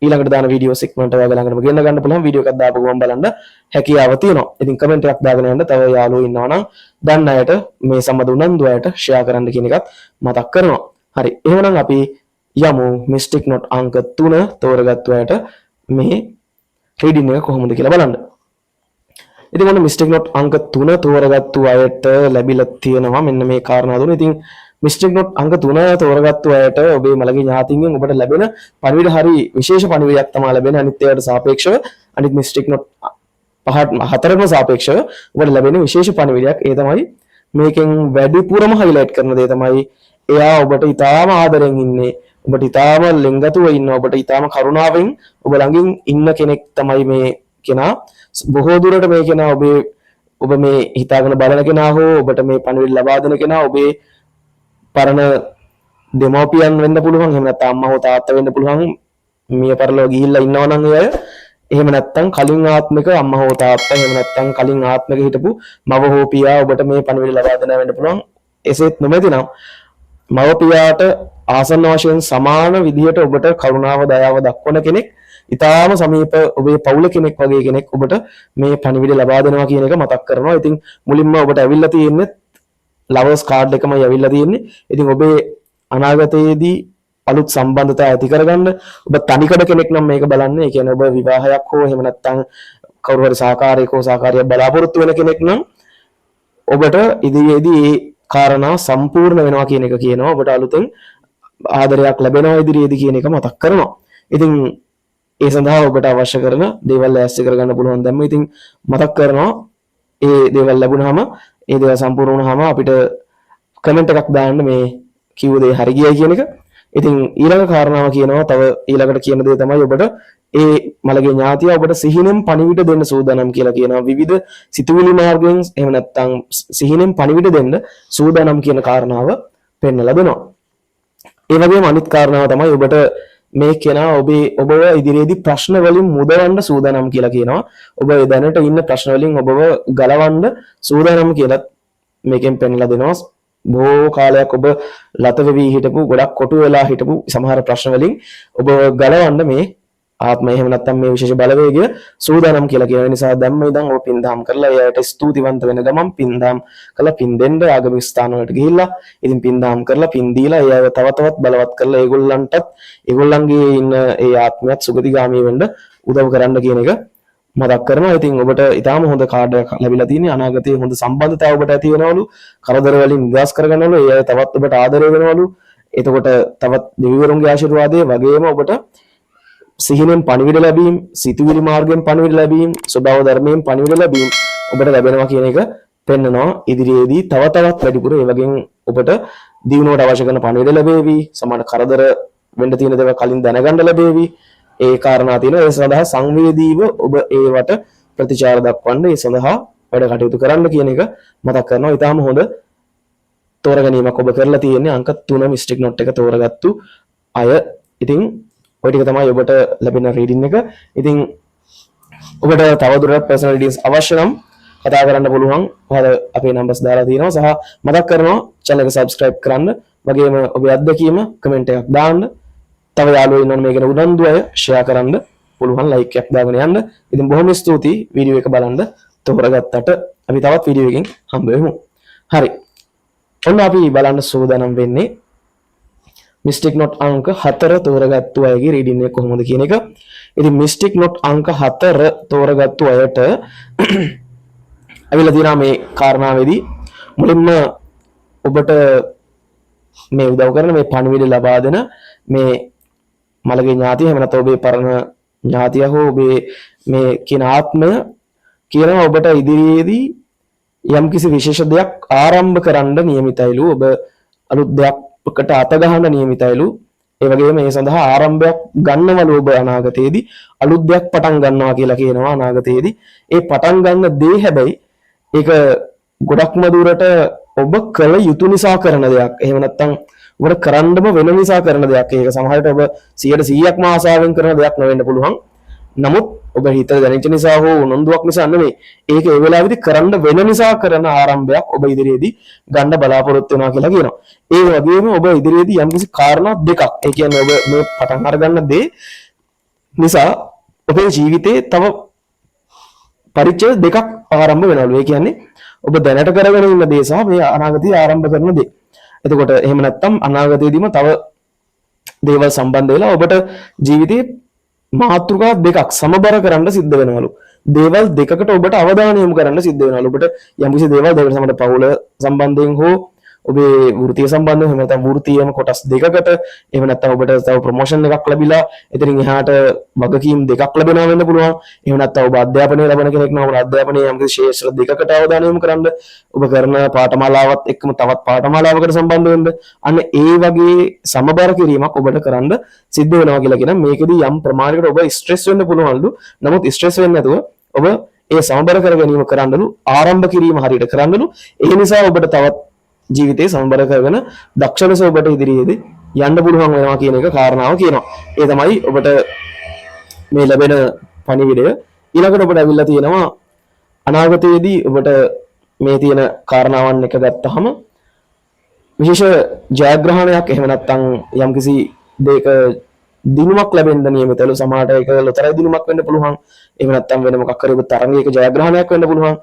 ඊළඟට දාන වීඩියෝස් ඉක්මනට ඔයාගේ ළඟටම ගෙන්න ගන්න පුළුවන්. වීඩියෝ එකක් දාපු ගමන් බලන්න හැකියාව තියෙනවා. ඉතින් කමෙන්ට් එකක් දාගෙන යන්න. තව යාළුවෝ ඉන්නවා නම් දන්න අයට, මේ සම්බන්ධ උනන්දු අයට ෂෙයා කරන්න කියන එකත් මතක් කරනවා. හරි. එහෙමනම් අපි යමු මිස්ටික් නොට් අංක 3 තෝරගත්තු අයට මේ රීඩින් එක කොහොමද කියලා බලන්න. ඉතින් ඔන්න මිස්ටික් නොට් අංක 3 තෝරගත්තු අයට ලැබිලා තියෙනවා මෙන්න මේ කාරණා තුන. ඉතින් මිස්ටික් නොට් අංක 3 තෝරගත්තු අයට ඔබේ මළගිය ඥාතීන්ගෙන් ඔබට ලැබෙන පණිවිඩ හරි විශේෂ පණිවිඩයක් තමයි ලැබෙන්නේ අනිත් ඒවාට සාපේක්ෂව. අනිත් මිස්ටික් නොට් පහට හතරටම සාපේක්ෂව ඔබට ලැබෙන විශේෂ පණිවිඩයක් ඒ තමයි, මේකෙන් වැඩිපුරම හයිලයිට් කරන දේ තමයි එයා ඔබට ඉතාම ආදරෙන් ඉන්නේ, ඔබට ඉතාම ලෙන්ගතුව ඉන්න, ඔබට ඉතාම කරුණාවෙන් ඔබ ළඟින් ඉන්න කෙනෙක් තමයි මේ කෙනා. බොහෝ දුරට මේ කෙනා ඔබේ, ඔබ මේ හිතාගෙන බලන කෙනා හෝ ඔබට මේ පණිවිඩ ලබා දෙන කෙනා ඔබේ පරණ දෙමව්පියන් වෙන්න පුළුවන්, එහෙම නැත්නම් අම්මා හෝ තාත්තා වෙන්න පුළුවන් මිය පරලොව ගිහිල්ලා ඉන්නවා නම් ඒ අය. එහෙම නැත්නම් කලින් ආත්මික අම්මා හෝ තාත්තා, එහෙම නැත්නම් කලින් ආත්මික හිටපු මව හෝ පියා ඔබට මේ පණිවිඩ ලබා දෙන වෙන්න පුළුවන්. එසේත් නොමැතිනම් මව පියාට ආසන්න වශයෙන් සමාන විදිහට ඔබට කරුණාව දයාව දක්වන කෙනෙක්, ඉතාම සමීප ඔබේ පවුල කෙනෙක් වගේ කෙනෙක් ඔබට මේ පණිවිඩ ලබා දෙනවා කියන එක මතක් කරනවා. ඉතින් මුලින්ම ඔබට ඇවිල්ලා තියෙන්නේ ලවර්ස් කාඩ් එකමයි ඇවිල්ලා තියෙන්නේ. ඉතින් ඔබේ අනාගතයේදී අලුත් සම්බන්ධතා ඇති කරගන්න, ඔබ තනිකඩ කෙනෙක් නම් මේක බලන්න. ඒ කියන්නේ ඔබ විවාහයක් හෝ එහෙම නැත්නම් කවුරු හරි සහකාරයෙක් හෝ සහකාරියක් බලාපොරොත්තු වෙන කෙනෙක් නම් ඔබට ඉදිරියේදී ඒ කාරණා සම්පූර්ණ වෙනවා කියන එක කියනවා. ඔබට අලුතෙන් ආදරයක් ලැබෙනවා ඉදිරියේදී කියන එක මතක් කරනවා. ඉතින් ඒ සඳහා ඔබට අවශ්‍ය කරන දේවල් ලෑස්ති කරගන්න පුළුවන් දැම්ම. ඉතින් මතක් කරනවා ඒ දේවල් ලැබුණාම, ඒ දේවල් සම්පූර්ණ වුණාම අපිට කමෙන්ට් එකක් දාන්න මේ කිව්ව දේ හරි ගියයි කියන එක. ඉතින් ඊළඟ කාරණාව කියනවා, තව ඊළඟට කියන දේ තමයි ඔබට ඒ මළගිය ඥාතියා ඔබට සිහිනෙන් පණිවිඩ දෙන්න සූදානම් කියලා කියනවා. විවිධ සිතුවිලි මාර්ගයෙන් එහෙම නැත්නම් සිහිනෙන් පණිවිඩ දෙන්න සූදානම් කියන කාරණාව පෙන්නලා දෙනවා. ඒ වගේම අනිත් කාරණාව තමයි ඔබට මේ කෙනා ඔබව ඉදිරියේදී ප්‍රශ්න වලින් මුදවන්න සූදානම් කියලා කියනවා. ඔබ දැනට ඉන්න ප්‍රශ්න වලින් ඔබව ගලවන්න සූදානම් කියලත් මේකෙන් පෙන්නලා දෙනවා. බොහෝ කාලයක් ඔබ ලත වෙවි හිටපු, ගොඩක් කොටු වෙලා හිටපු සමහර ප්‍රශ්න වලින් ඔබ ගලවන්න මේ ආත්මය එහෙම නැත්නම් මේ විශේෂ බලවේගය සූදානම් කියලා කියන නිසා දැම්ම ඉඳන් ඔබ පින්දහම් කරලා ඒ අයට ස්තුතිවන්ත වෙන ගමන් පින්දහම් කරලා පින් දෙන්න, ආගමික ස්ථාන වලට ගිහිල්ලා ඉතින් පින්දහම් කරලා පින් දීලා ඒ අයව තව තවත් බලවත් කරලා ඒගොල්ලන්ටත් ඒගොල්ලන්ගේ ඉන්න ඒ ආත්මයත් සුගතිගාමී වෙන්න උදව් කරන්න කියන එක මතක් කරනවා. ඉතින් ඔබට ඉතාම හොඳ කාඩ් එකක් ලැබිලා තියෙන්නේ. අනාගතයේ හොඳ සම්බන්ධතාව ඔබට ඇති වෙනවලු. කරදර වලින් නිදහස් කරගන්නවලු. ඒ අය තවත් ඔබට ආදරය වෙනවලු. එතකොට තවත් දෙවිවරුන්ගේ ආශිර්වාදය වගේම ඔබට සිහිනෙන් පණිවිඩ ලැබීම්, සිතුවිලි මාර්ගයෙන් පණිවිඩ ලැබීම්, ස්වභාව ධර්මයෙන් පණිවිඩ ලැබීම් ඔබට ලැබෙනවා කියන එක පෙන්නනවා ඉදිරියේදී තව තවත් වැඩිපුර. ඒ වගේම ඔබට දියුණුවට අවශ්‍ය කරන පණිවිඩ ලැබේවි. සමහර කරදර වෙන්න තියෙන දේවල් කලින් දැනගන්න ලැබේවි. ඒ කාරණා තියෙනවා. ඒ සඳහා සංවේදීව ඔබ ඒවට ප්‍රතිචාර දක්වන්න, ඒ සඳහා වැඩ කටයුතු කරන්න කියන එක මතක් කරනවා. ඉතාම හොඳ තෝරගැනීමක් ඔබ කරලා තියෙන්නේ අංක 3 මිස්ටික් නොට් එක තෝරගත්තු අය. ඉතින් ඔය ටික තමයි ඔබට ලැබෙන රීඩින් එක. ඉතින් ඔබට තවදුරටත් පර්සනල් රීඩින්ග්ස් අවශ්‍ය නම් කතා කරන්න පුළුවන්. ඔයාලා අපේ නම්බර්ස් දාලා තියෙනවා. සහ මතක් කරනවා චැනල් එක සබ්ස්ක්‍රයිබ් කරන්න. වගේම ඔබේ අත්දැකීම කමෙන්ට් එකක් දාන්න. තව යාළුවෝ ඉන්නවනම් මේ ගැන උනන්දු අය ෂෙයා කරන්න පුළුවන්, ලයික් එකක් දාගෙන යන්න. ඉතින් බොහොම ස්තුතියි වීඩියෝ එක බලන්න තෝරගත්තට. අපි තවත් වීඩියෝ එකකින් හම්බ වෙමු. හරි. ඔන්න අපි බලන්න සූදානම් වෙන්නේ මිස්ටික් නොට් අංක 4 තෝරගත්තු අයගේ රීඩින් එක කොහොමද කියන එක. ඉතින් මිස්ටික් නොට් අංක 4 තෝරගත්තු අයට ඇවිල්ලා තියෙනවා මේ කාරණාවේදී මුලින්ම ඔබට මේ උදව් කරන, මේ පණිවිඩ ලබා දෙන මේ මළගිය ඥාතිය, එහෙම නැත්නම් ඔබේ පරණ ඥාතිය හෝ ඔබේ මේ කියන ආත්මය කියනවා ඔබට ඉදිරියේදී යම්කිසි විශේෂ දෙයක් ආරම්භ කරන්න නියමිතයිලු. ඔබ අලුත් දෙයක්කට අත ගහන්න නියමිතයිලු. ඒ වගේම ඒ සඳහා ආරම්භයක් ගන්නවලු. ඔබ අනාගතයේදී අලුත් දෙයක් පටන් ගන්නවා කියලා කියනවා අනාගතයේදී. ඒ පටන් ගන්න දේ හැබැයි ඒක ගොඩක්ම දුරට ඔබ කළ යුතු නිසා කරන දෙයක්. එහෙම නැත්නම් ඔබට කරන්නම වෙන නිසා කරන දෙයක්. ඒක සමහරවිට ඔබ 100%ක්ම ආසාවෙන් කරන දෙයක් නොවෙන්න පුළුවන්. නමුත් ඔබ හිතට දැනෙච්ච නිසා හෝ උනන්දුවක් නිසා නෙමෙයි. ඒක ඒ වෙලාවේදී කරන්න වෙන නිසා කරන ආරම්භයක් ඔබ ඉදිරියේදී ගන්න බලාපොරොත්තු වෙනවා කියලා කියනවා. ඒ වගේම ඔබ ඉදිරියේදී යම්කිසි කාරණා දෙකක්, ඒ කියන්නේ ඔබ මේ පටන් අරගන්න දේ නිසා ඔබේ ජීවිතේ තව පරිච්ඡේද දෙකක් ආරම්භ වෙනවලු. ඒ කියන්නේ ඔබ දැනට කරගෙන ඉන්න දේ සහ මේ අනාගතයේ ආරම්භ කරන දේ. එතකොට එහෙම නැත්නම් අනාගතයේදීම තව දේවල් සම්බන්ධ වෙලා ඔබට ජීවිතේ මාතෘකා දෙකක් සමබර කරන්න සිද්ධ වෙනවලු. දේවල් දෙකකට ඔබට අවධානය යොමු කරන්න සිද්ධ වෙනවලු. ඔබට යම්කිසි දේවල් දෙකකට සමහර පවුල සම්බන්ධයෙන් හෝ ඔබේ වෘත්තීය සම්බන්ධයෙන්, එහෙම නැත්නම් වෘත්තීයම කොටස් දෙකකට, එහෙම නැත්නම් ඔබට තව ප්‍රොමෝෂන් එකක් ලැබිලා එතනින් එහාට වගකීම් දෙකක් ලැබෙනවා වෙන්න පුළුවන්. එහෙම නැත්නම් ඔබ අධ්‍යාපනය ලබන කෙනෙක් නම් ඔබ අධ්‍යාපනයේ යම්කිසි ක්ෂේත්‍ර දෙකකට අවධානය යොමු කරන්න, ඔබ කරන පාඨමාලාවත් එක්කම තවත් පාඨමාලාවකට සම්බන්ධ වෙන්න, අන්න ඒ වගේ සමබර කිරීමක් ඔබට කරන්න සිද්ධ වෙනවා කියලා කියන මේකෙදි යම් ප්‍රමාණයකට ඔබ ස්ට්‍රෙස් වෙන්න පුළුවන්ලු. නමුත් ස්ට්‍රෙස් වෙන්නේ නැතුව ඔබ ඒ සමබර කර ගැනීම කරන්නලු, ආරම්භ කිරීම හරියට කරන්නලු. ඒ නිසා ඔබට තවත් ජීවිතේ සමබර කරගෙන දක්ෂ ලෙස ඔබට ඉදිරියේදී යන්න පුළුවන් වෙනවා කියන එක කාරණාව කියනවා. ඒ තමයි ඔබට මේ ලැබෙන පණිවිඩය. ඊළඟට ඔබට ඇවිල්ලා තියෙනවා අනාගතයේදී ඔබට මේ තියෙන කාරණාවන් එක ගත්තහම විශේෂ ජයග්‍රහණයක්, එහෙම නැත්නම් යම්කිසි දෙයක දිනුමක් ලැබෙන්න නියමිතලු. සමහරට ඒක ලොතරැයි දිනුමක් වෙන්න පුළුවන්. එහෙම නැත්නම් වෙන මොකක් හරි ඔබ තරඟයක ජයග්‍රහණයක් වෙන්න පුළුවන්.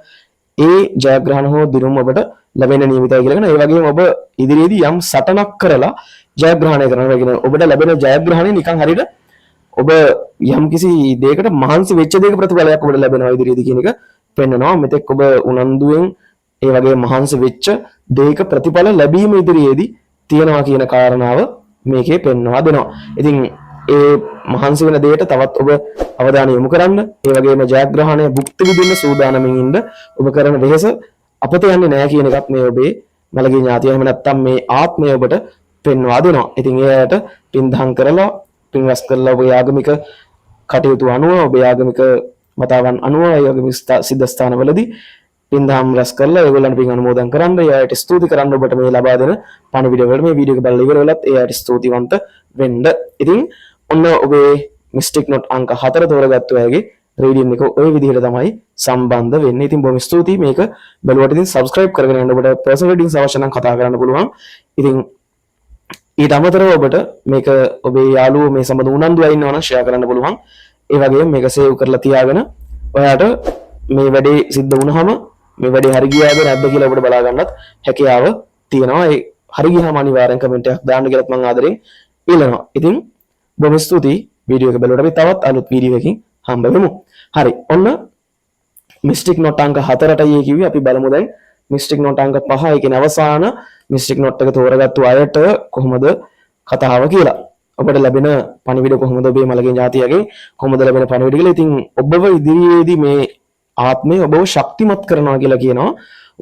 ඒ ජයග්‍රහණ හෝ දිනුම ඔබට ලැබෙන්න නියමිතයි කියලා කියන. ඒ වගේම ඔබ ඉදිරියේදී යම් සටනක් කරලා ජයග්‍රහණය කරනවා. ඒ කියන්නේ ඔබට ලැබෙන ජයග්‍රහණය නිකන් හරියට ඔබ යම් කිසි දෙයකට මහන්සි වෙච්ච දෙයක ප්‍රතිඵලයක් ඔබට ලැබෙනවා ඉදිරියේදී කියන එක පෙන්නනවා. මෙතෙක් ඔබ උනන්දුවෙන් ඒ වගේ මහන්සි වෙච්ච දෙයක ප්‍රතිඵල ලැබීම ඉදිරියේදී තියෙනවා කියන කාරණාව මේකේ පෙන්වා දෙනවා. ඉතින් ඒ මහන්සි වෙන දෙයට තවත් ඔබ අවධානය යොමු කරන්න, ඒ වගේම ජයග්‍රහණය භුක්ති විඳින්න සූදානමින් ඉන්න. ඔබ කරන වෙහෙස අපත යන්නේ නැහැ කියන එකත් මේ ඔබේ මළගිය ඥාතිය, එහෙම නැත්නම් මේ ආත්මය ඔබට පෙන්වා දෙනවා. ඉතින් ඒ අයට පින් දහම් කරලා, පින් රැස් කරලා, ඔබේ ආගමික කටයුතු අනුව, ඔබේ ආගමික මතාවන් අනුව, ඒ ආගමික සිද්ධස්ථානවලදී පින් දහම් රැස් කරලා ඒගොල්ලන්ට පින් අනුමෝදන් කරන්න, ඒ අයට ස්තුති කරන්න. ඔබට මේ ලබා දෙන පණිවිඩ වල මේ වීඩියෝ එක බලලා ඉවර වෙලත් ඒ අයට ස්තුතිවන්ත වෙන්න. ඉතින් ඔන්න ඔබේ මිස්ටික් නොට් අංක 4 තෝරගත්තු අයගේ රීඩින් එක ඔය විදිහට තමයි සම්බන්ධ වෙන්නේ. ඉතින් බොහොම ස්තුතියි මේක බැලුවට. ඉතින් සබ්ස්ක්‍රයිබ් කරගෙන යන්න. ඔබට පර්සනල් රීඩින්ග්ස් අවශ්‍ය නම් කතා කරන්න පුළුවන්. ඉතින් ඊට අමතරව ඔබට මේක ඔබේ යාළුවෝ මේ සම්බන්ධ උනන්දු අය ඉන්නවා නම් ෂෙයා කරන්න පුළුවන්. ඒ වගේම මේක සේව් කරලා තියාගෙන ඔයාට මේ වැඩේ සිද්ධ වුණාම මේ වැඩේ හරි ගියාද නැද්ද කියලා ඔබට බලා ගන්නත් හැකියාව තියෙනවා. ඒ හරි ගියාම අනිවාර්යෙන් කමෙන්ට් එකක් දාන්න කියලාත් මම ආදරෙන් ඉල්ලනවා. ඉතින් බොහොම ස්තුතියි වීඩියෝ එක බැලුවට. අපි තවත් අලුත් වීඩියෝ එකකින් හම්බ වෙමු. හරි. ඔන්න මිස්ටික් නොට් අංක 4ටයි ඒ කිව්වේ. අපි බලමු දැන් මිස්ටික් නොට් අංක 5, ඒ කියන්නේ අවසාන මිස්ටික් නොට් එක තෝරගත්තු අයට කොහොමද කතාව කියලා. ඔබට ලැබෙන පණිවිඩ කොහොමද, ඔබේ මළගිය ඥාතියගෙන් කොහොමද ලැබෙන පණිවිඩ කියලා. ඉතින් ඔබව ඉදිරියේදී මේ ආත්මය ඔබව ශක්තිමත් කරනවා කියලා කියනවා.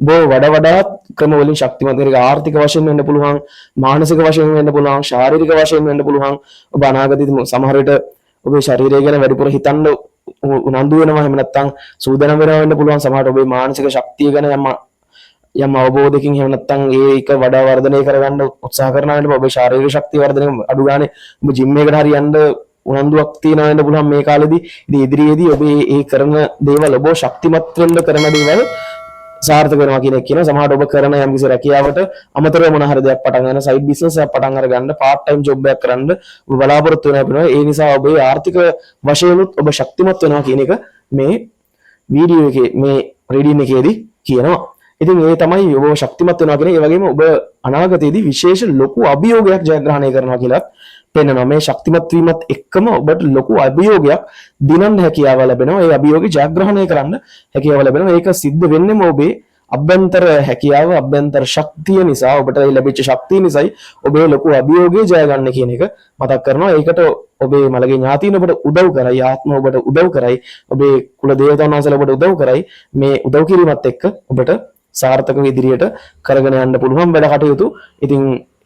ඔබව වඩ වඩාත් ක්‍රම වලින් ශක්තිමත් කරන එක ආර්ථික වශයෙන් වෙන්න පුළුවන්, මානසික වශයෙන් වෙන්න පුළුවන්, ශාරීරික වශයෙන් වෙන්න පුළුවන්. ඔබ අනාගතයේදී සමහර විට ඔබේ ශරීරය ගැන වැඩිපුර හිතන්න උනන්දු වෙනවා, එහෙම නැත්නම් සූදානම් වෙනවා වෙන්න පුළුවන්. සමහරට ඔබේ මානසික ශක්තිය ගැන යම් යම් අවබෝධයකින්, එහෙම නැත්නම් ඒක වඩා වර්ධනය කරගන්න උත්සාහ කරනවා වෙන්න පුළුවන්. ඔබේ ශාරීරික ශක්තිය වර්ධනය, අඩු ගානේ ඔබ ජිම් එකකට හරි යන්න උනන්දුවක් තියෙනවා වෙන්න පුළුවන් මේ කාලෙදී. ඉතින් ඉදිරියේදී ඔබේ ඒ කරන දේවල්, ඔබ ශක්තිමත් වෙන්න කරන දේවල් සාර්ථක වෙනවා කියන එක කියනවා. සමහරට ඔබ කරන යම්කිසි රැකියාවට අමතරව මොන හරි දෙයක් පටන් ගන්න, සයිඩ් බිස්නස් එකක් පටන් අරගන්න, පාර්ට් ටයිම් ජොබ් එකක් කරන්න ඔබ බලාපොරොත්තු වෙනවා වෙනවා. ඒ නිසා ඔබේ ආර්ථික වශයෙනුත් ඔබ ශක්තිමත් වෙනවා කියන එක මේ වීඩියෝ එකේ, මේ රීඩින් එකේදී කියනවා. ඉතින් ඒ තමයි ඔබ ශක්තිමත් වෙනවා කියන. ඒ වගේම ඔබ අනාගතයේදී විශේෂ ලොකු අභියෝගයක් ජයග්‍රහණය කරනවා කියලාත් පෙන්වනවා. මේ ශක්තිමත් වීමත් එක්කම ඔබට ලොකු අභියෝගයක් දිනන්න හැකියාව ලැබෙනවා. ඒ අභියෝගය ජයග්‍රහණය කරන්න හැකියාව ලැබෙනවා. ඒක සිද්ධ වෙන්නෙම ඔබේ අභ්‍යන්තර හැකියාව, අභ්‍යන්තර ශක්තිය නිසා, ඔබට ඒ ලැබිච්ච ශක්තිය නිසායි ඔබේ ලොකු අභියෝගය ජය ගන්න කියන එක මතක් කරනවා. ඒකට ඔබේ මළගිය ඥාතීන් ඔබට උදව් කරයි, ආත්ම ඔබට උදව් කරයි, ඔබේ කුල දේවතාවුන් වහන්සේලා ඔබට උදව් කරයි. මේ උදව් කිරීමත් එක්ක ඔබට සාර්ථකව ඉදිරියට කරගෙන යන්න පුළුවන් වැඩ කටයුතු. ඉතින්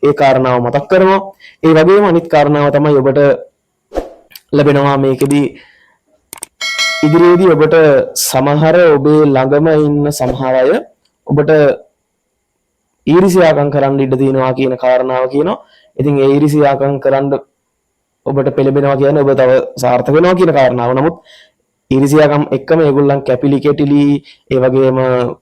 ඒ කාරණාව මතක් කරනවා. ඒ වගේම අනිත් කාරණාව තමයි ඔබට ලැබෙනවා මේකෙදි ඉදිරියේදී ඔබට සමහර ඔබේ ළඟම ඉන්න සමහර අය ඔබට ඊර්ෂ්‍යාකම් කරන්න ඉඩ තියෙනවා කියන කාරණාව කියනවා. ඉතින් ඒ ඊර්ෂ්‍යාකම් කරන්න ඔබට පෙළඹෙනවා කියන්නේ ඔබ තව සාර්ථක වෙනවා කියන කාරණාව. නමුත් ඊර්ෂ්‍යාකම් එක්කම ඒගොල්ලන් කැපිලි කෙටිලි, ඒ වගේම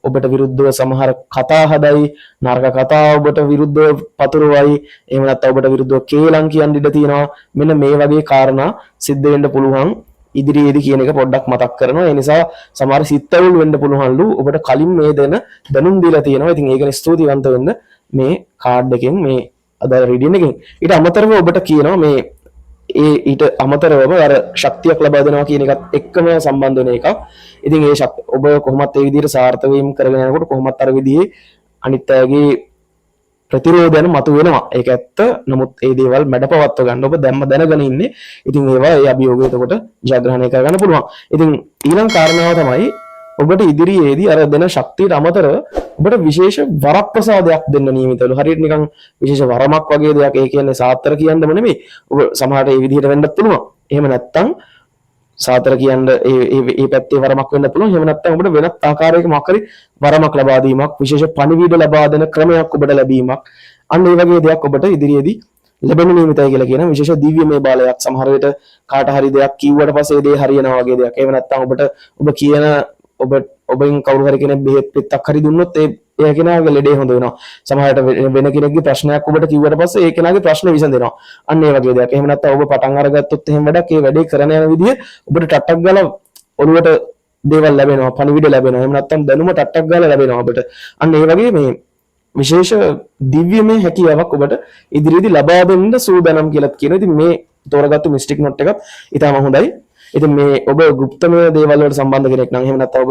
ඔබට විරුද්ධව සමහර කතා හදයි, නරක කතා ඔබට විරුද්ධව පතුරවයි, එහෙම නැත්නම් ඔබට විරුද්ධව කේලම් කියන්න ඉඩ තියෙනවා. මෙන්න මේ වගේ කාරණා සිද්ධ වෙන්න පුළුවන් ඉදිරියේදී කියන එක පොඩ්ඩක් මතක් කරනවා. ඒ නිසා සමහර සිත් ඇවුල් වෙන්න පුළුවන්ලු. ඔබට කලින් මේ දෙන දැනුම් දීලා තියෙනවා. ඉතින් ඒ ගැන ස්තුතිවන්ත වෙන්න මේ කාඩ් එකෙන්, මේ අදාළ රීඩින් එකෙන්. ඊට අමතරව ඔබට කියනවා මේ ඒ ඊට අමතරවම අර ශක්තියක් ලබා දෙනවා කියන එකත් එක්කම සම්බන්ධ වෙන එකක්. ඉතින් ඒ ඔබ කොහොමත් ඒ විදිහට සාර්ථක වීම කරගෙන යනකොට කොහොමත් අර විදිහේ අනිත් අයගේ ප්‍රතිරෝධයන් මතු වෙනවා. ඒක ඇත්ත. නමුත් ඒ දේවල් මැඩපවත්ව ගන්න ඔබ දැම්ම දැනගෙන ඉන්නේ. ඉතින් ඒවා ඒ අභියෝගය එතකොට ජයග්‍රහණය කරගන්න පුළුවන්. ඉතින් ඊළඟ කාරණාව තමයි ඔබට ඉදිරියේදී අර දෙන ශක්තියට අමතරව ඔබට විශේෂ වරප්‍රසාදයක් දෙන්න නියමිතවලු. හරියට නිකන් විශේෂ වරමක් වගේ දෙයක්. ඒ කියන්නේ සාත්‍තර කියන්නම නෙමෙයි. ඔබ සමහරට ඒ විදිහට වෙන්නත් පුළුවන්. එහෙම නැත්තම් සාතර කියන්න ඒ ඒ ඒ පැත්තේ වරමක් වෙන්න පුළුවන්. එහෙම නැත්නම් ඔබට වෙනත් ආකාරයක මොකක් හරි වරමක් ලබා දීමක්, විශේෂ පණිවිඩ ලබා දෙන ක්‍රමයක් ඔබට ලැබීමක්. අන්න ඒ වගේ දෙයක් ඔබට ඉදිරියේදී ලැබෙන නියමිතයි කියලා කියන විශේෂ දිව්‍යමය බලයක්. සමහර විට කාට හරි දෙයක් කිව්වට පස්සේ ඒ දේ හරියනවා වගේ දෙයක්. එහෙම නැත්නම් ඔබට ඔබ කියන ඔබ ඔබෙන් කවුරු හරි කෙනෙක් බෙහෙත් පෙත්තක් හරි දුන්නොත් ඒ ඒ කෙනාගේ ලෙඩේ හොඳ වෙනවා. සමහරවිට වෙන කෙනෙක්ගේ ප්‍රශ්නයක් ඔබට කිව්වට පස්සේ ඒ කෙනාගේ ප්‍රශ්න විසඳෙනවා. අන්න ඒ වගේ දෙයක්. එහෙම නැත්නම් ඔබ පටන් අරගත්තොත් එහෙම වැඩක්, ඒ වැඩේ කරන යන විදිය ඔබට ටට්ටක් ගාලා ඔළුවට දේවල් ලැබෙනවා, පණිවිඩ ලැබෙනවා. එහෙම නැත්නම් දැනුම ටට්ටක් ගාලා ලැබෙනවා ඔබට. අන්න ඒ වගේ මේ විශේෂ දිව්‍යමය හැකියාවක් ඔබට ඉදිරියේදී ලබා දෙන්න සූදානම් කියලාත් කියනවා. ඉතින් මේ තෝරගත්තු මිස්ටික් නොට් එකත් ඉතාම හොඳයි. ඉතින් මේ ඔබ ගුප්තමය දේවල් වලට සම්බන්ධ කෙනෙක් නම්, එහෙම නැත්නම් ඔබ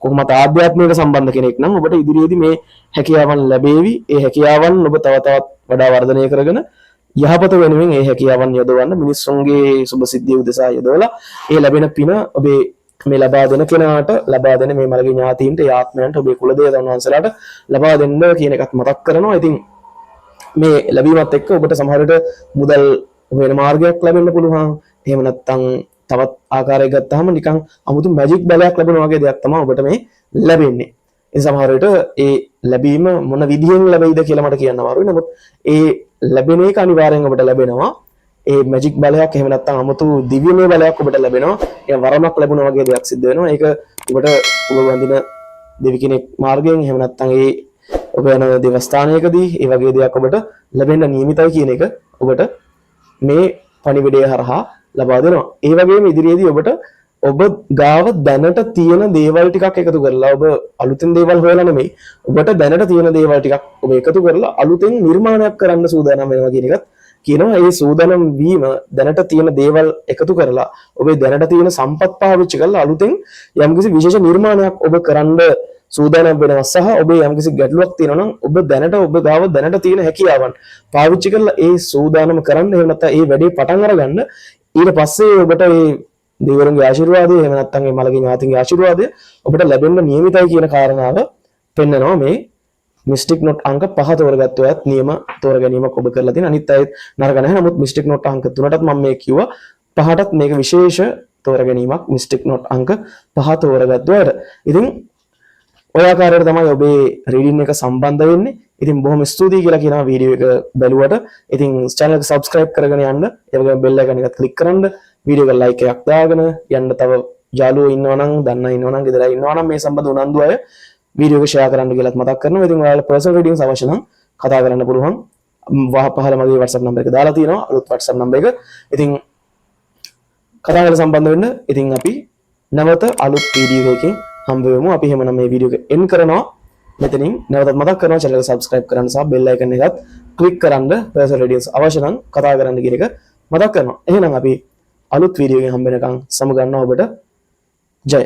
කොහොමත් ආධ්‍යාත්මයට සම්බන්ධ කෙනෙක් නම්, ඔබට ඉදිරියේදී මේ හැකියාවන් ලැබේවි. ඒ හැකියාවන් ඔබ තව තවත් වඩා වර්ධනය කරගෙන යහපත වෙනුවෙන් ඒ හැකියාවන් යොදවන්න, මිනිස්සුන්ගේ සුබ සිද්ධිය උදෙසා යොදවලා ඒ ලැබෙන පින ඔබේ මේ ලබා දෙන කෙනාට, ලබා දෙන මේ මළගිය ඥාතීන්ට, ඒ ආත්මයන්ට, ඔබේ කුල දේවතාවුන් වහන්සේලාට ලබා දෙන්න කියන එකත් මතක් කරනවා. ඉතින් මේ ලැබීමත් එක්ක ඔබට සමහර විට මුදල් හොයන මාර්ගයක් ලැබෙන්න පුළුවන්. එහෙම නැත්නම් තවත් ආකාරයක් ගත්තාම නිකන් අමුතු මැජික් බලයක් ලැබෙන වගේ දෙයක් තමයි ඔබට මේ ලැබෙන්නේ. ඒ සමහර විට ඒ ලැබීම මොන විදිහෙන් ලැබෙයිද කියලා මට කියන්න අමාරුයි. නමුත් ඒ ලැබෙන එක අනිවාර්යෙන් ඔබට ලැබෙනවා. ඒ මැජික් බලයක්, එහෙම නැත්නම් අමුතු දිව්‍යමය බලයක් ඔබට ලැබෙනවා. ඒ වරමක් ලැබුණා වගේ දෙයක් සිද්ධ වෙනවා. ඒක ඔබට ඔබ වඳින දෙවි කෙනෙක් මාර්ගයෙන්, එහෙම නැත්නම් ඒ ඔබ යන දේවස්ථානයකදී ඒ වගේ දෙයක් ඔබට ලැබෙන්න නියමිතයි කියන එක ඔබට මේ පණිවිඩය හරහා ලබා දෙනවා. ඒ වගේම ඉදිරියේදී ඔබට ඔබ ගාව දැනට තියෙන දේවල් ටිකක් එකතු කරලා, ඔබ අලුතෙන් දේවල් හොයලා නෙමෙයි, ඔබට දැනට තියෙන දේවල් ටිකක් ඔබ එකතු කරලා අලුතෙන් නිර්මාණයක් කරන්න සූදානම් වෙනවා කියන එකත් කියනවා. ඒ සූදානම් වීම දැනට තියෙන දේවල් එකතු කරලා, ඔබේ දැනට තියෙන සම්පත් පාවිච්චි කරලා අලුතෙන් යම්කිසි විශේෂ නිර්මාණයක් ඔබ කරන්න සූදානම් වෙනවා සහ ඔබේ යම්කිසි ගැටලුවක් තියෙනවා නම් ඔබ දැනට ඔබ ගාව දැනට තියෙන හැකියාවන් පාවිච්චි කරලා ඒ සූදානම කරන්න, එහෙම නැත්නම් ඒ වැඩේ පටන් අරගන්න. ඊට පස්සේ ඔබට ඒ දෙවිවරුන්ගේ ආශිර්වාදය, එහෙම නැත්නම් ඒ මළගිය ඥාතින්ගේ ආශිර්වාදය ඔබට ලැබෙන්න නියමිතයි කියන කාරණාව පෙන්නනවා. මේ මිස්ටික් නොට් අංක 5 තෝරගත්තු අයත් නියම තෝර ගැනීමක් ඔබ කරලා තියෙන. අනිත් අයත් නරක නැහැ. නමුත් මිස්ටික් නොට් අංක 3ටත් මම මේ කිව්වා, 5ටත් මේක විශේෂ තෝර ගැනීමක් මිස්ටික් නොට් අංක 5 තෝරගත්තු අයට. ඉතින් ඔය ආකාරයට තමයි ඔබේ රීඩින් එක සම්බන්ධ වෙන්නේ. ඉතින් බොහොම ස්තුතියි කියලා කියනවා වීඩියෝ එක බැලුවට. ඉතින් චැනල් එක සබ්ස්ක්‍රයිබ් කරගෙන යන්න. ඒ වගේම බෙල් අයිකන් එකත් ක්ලික් කරන්න. වීඩියෝ එක ලයික් එකක් දාගෙන යන්න. තව යාළුවෝ ඉන්නවා නම්, දන්න ඉන්නවා නම්, ගෙදර ඉන්නවා නම් මේ සම්බන්ධ උනන්දු අය වීඩියෝ එක ෂෙයා කරන්න කියලාත් මතක් කරනවා. ඉතින් ඔයාලා පර්සනල් රීඩින්ග්ස් අවශ්‍ය නම් කතා කරන්න පුළුවන්. වහ පහළ මගේ WhatsApp number එක දාලා තියෙනවා. අලුත් WhatsApp number එක. ඉතින් කතා කරලා සම්බන්ධ වෙන්න. ඉතින් අපි නැවත අලුත් වීඩියෝ එකකින් හම්බ වෙමු. අපි එහෙමනම් මේ වීඩියෝ එක එන්ඩ් කරනවා. මෙතනින් නැවතත් මතක් කරනවා චැනල් එක සබ්ස්ක්‍රයිබ් කරන්න සහ බෙල් අයිකන් එකත් ක්ලික් කරන්න, පර්සනල් රීඩින්ග්ස් අවශ්‍ය නම් කතා කරන්න කියන එක මතක් කරනවා. එහෙනම් අපි අලුත් වීඩියෝ එකකින් හම්බ වෙනකන් සමු ගන්නවා ඔබට. ජය.